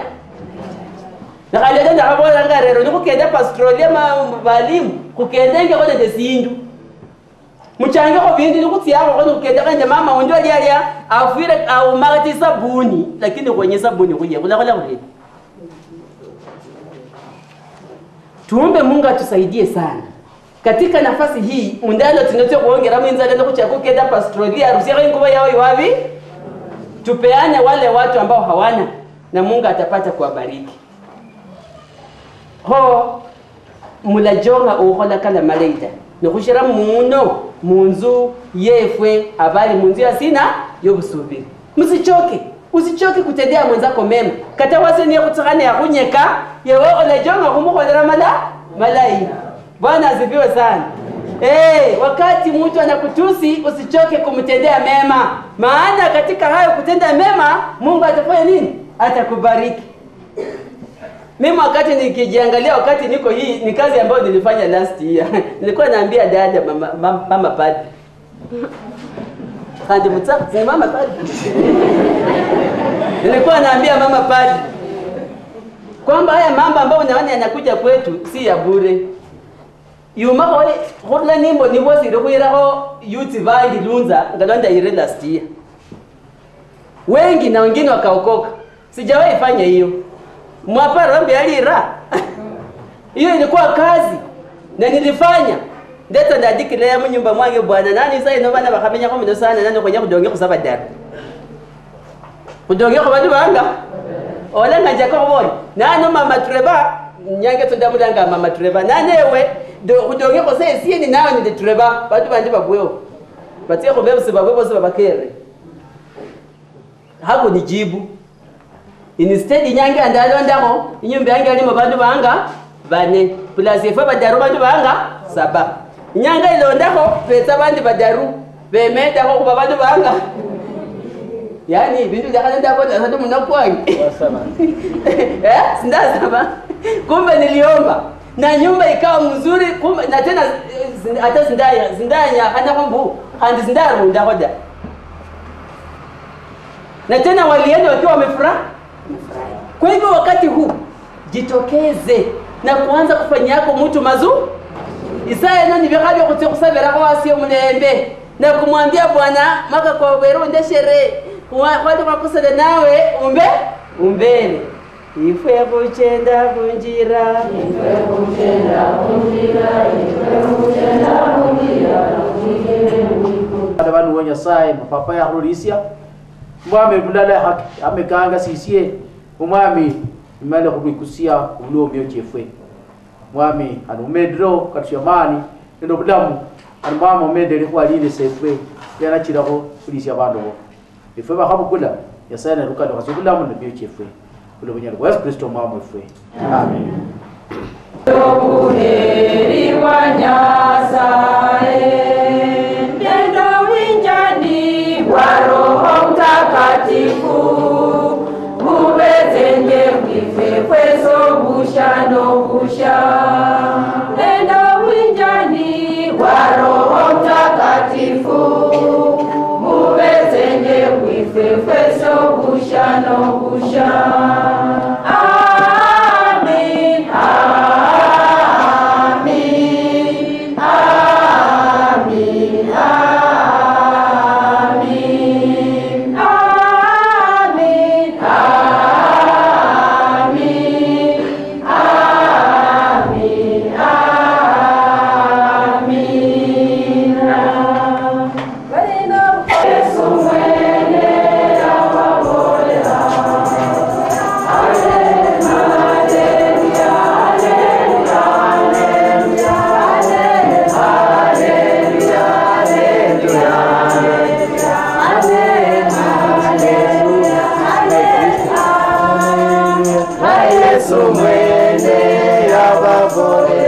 Nakhaleta ndakhabola nga rero nikhukenda pastrolia balimu khukendenge khone tesindu. Muchange kho bindu nikhutsiakho khone khukenda khanje mama undi alialia afwire aumakati sabuni lakini khwenye sabuni khuye khulakhola khuri. Tuombe Mungu atusaidie sana. Katika nafasi hii mundalo tunote kuongera mwinzale nokhuchaka pastrolia arusia ingubo yao iwapi tupeane wale watu ambao hawana na Mungu atapata kuwabariki. Ho mulajonga ukhola kala malaita nokhushira muno munzu yefwe abali munzu yasina yobusubiri. Msichoke, usichoke kutendea mwenzako mema. Kata waseni khutsikhana yakhunyeka yewe olajonga khumukholera malai. Bwana asifiwe sana. Wakati mtu anakutusi usichoke kumtendea mema. Maana katika hayo kutenda mema Mungu atafanya nini? Atakubariki. Mimi wakati nikijiangalia wakati niko hii ni kazi ambayo nilifanya last year. Nilikuwa naambia dada mama padri. Kandi mtsa mama padri. Nilikuwa naambia mama padri kwamba haya mambo ambayo unaona yanakuja kwetu si ya bure. Yuma khorla nimbo nibo siri khuirakho youth bandi lunza ngalonda ire last year. Wengi na wengine wakaokoka. Sijawahi fanya hiyo. Mwapa rambi alira. Hiyo ilikuwa kazi na nilifanya. Ndeta ndadikilea mu nyumba mwange bwana nani sasa ino bana bakhamenya khomino sana nani khonya khudonge khusaba dara. Khudonge khobandu banga. Ola nganja khobona. Nani mama Trevor nyange tondamulanga mama Trevor nanewe do khudonge khose sieni nawe ndi Trevor bandu bandi babweo. Batie khobebuse babwe bose babakere. Hako nijibu. Instead inyange andalondakho inyumba yange alimo bandu banga bane plus efwe badaru bandu banga 7. Inyanga ilondakho betsa bandi badaru bemedakho khuba bandu banga. Yani bintu ndakhalenda bona sasa mnakwangi. Sindasaba. Kumbe niliomba na nyumba ikawa mzuri, kumbe na tena hata sindaya hana kumbu handi sindarunda hoda. Na tena walienda wakiwa wamefurahi. Kwa hivyo wakati huu jitokeze na kuanza kufanya yako mtu mazuri. Isaya nani bikhabi kutsekusabira kwa asio mulembe na kumwambia Bwana maka kwa wero ndeshere kwali kwakusada nawe umbe umbele. Ifwe kuchenda kunjira, ifwe kuchenda kunjira, ifwe kuchenda kunjira. Abantu wa Nyasaye mapapa ya rulisia mwami bulala haki amekanga sisie umwami imale kubikusia ulo myochefwe mwami anumedro katyamani ndo bulamu anumama umedele kwalile sefwe yanachiraho kulisia bandu bo ifwe bakhabukula Nyasaye narukalo kasubulamu myochefwe ulo Yesu Kristo mwamu ifwe. Amen. Okuheri wa Nyasaye Nendo winjani wa Roho Mtakatifu Mubezenye mwife kweso busha no busha Nendo winjani wa Roho Mtakatifu Mubezenye mwife kweso busha no busha. Amin, amin, amin, amin, amin, amin, amin, amin. Yesu mwene ababolera. Yesu mwene ababolera.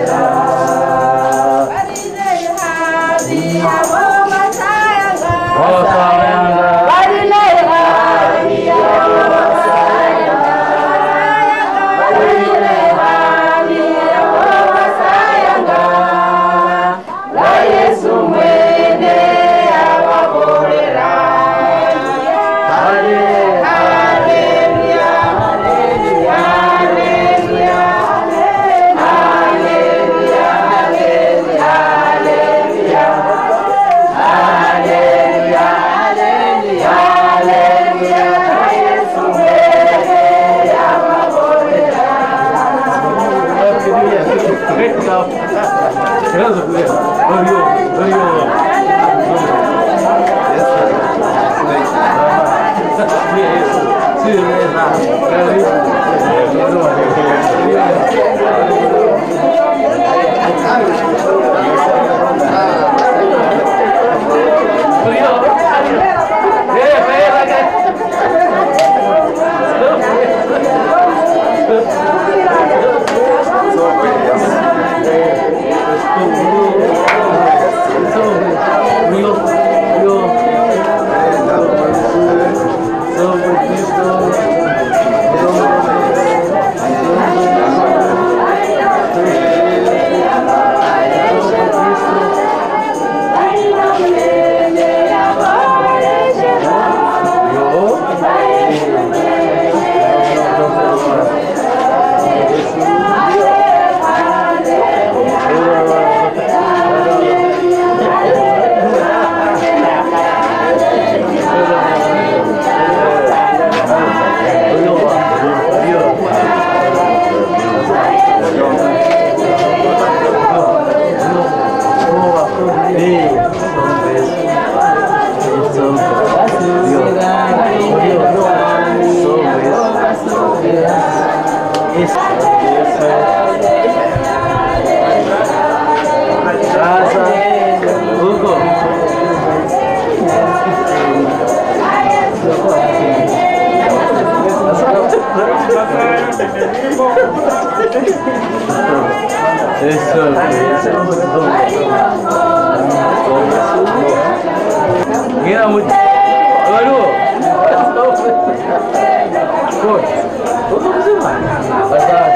Yesu mwene ababolera. Haleluya, haleluya, haleluya, haleluya, haleluya, haleluya, haleluya, haleluya. Yesu mwene ababolera. Yesu Ngina mtu. Waluo. Coach. Uko mzima? Asante.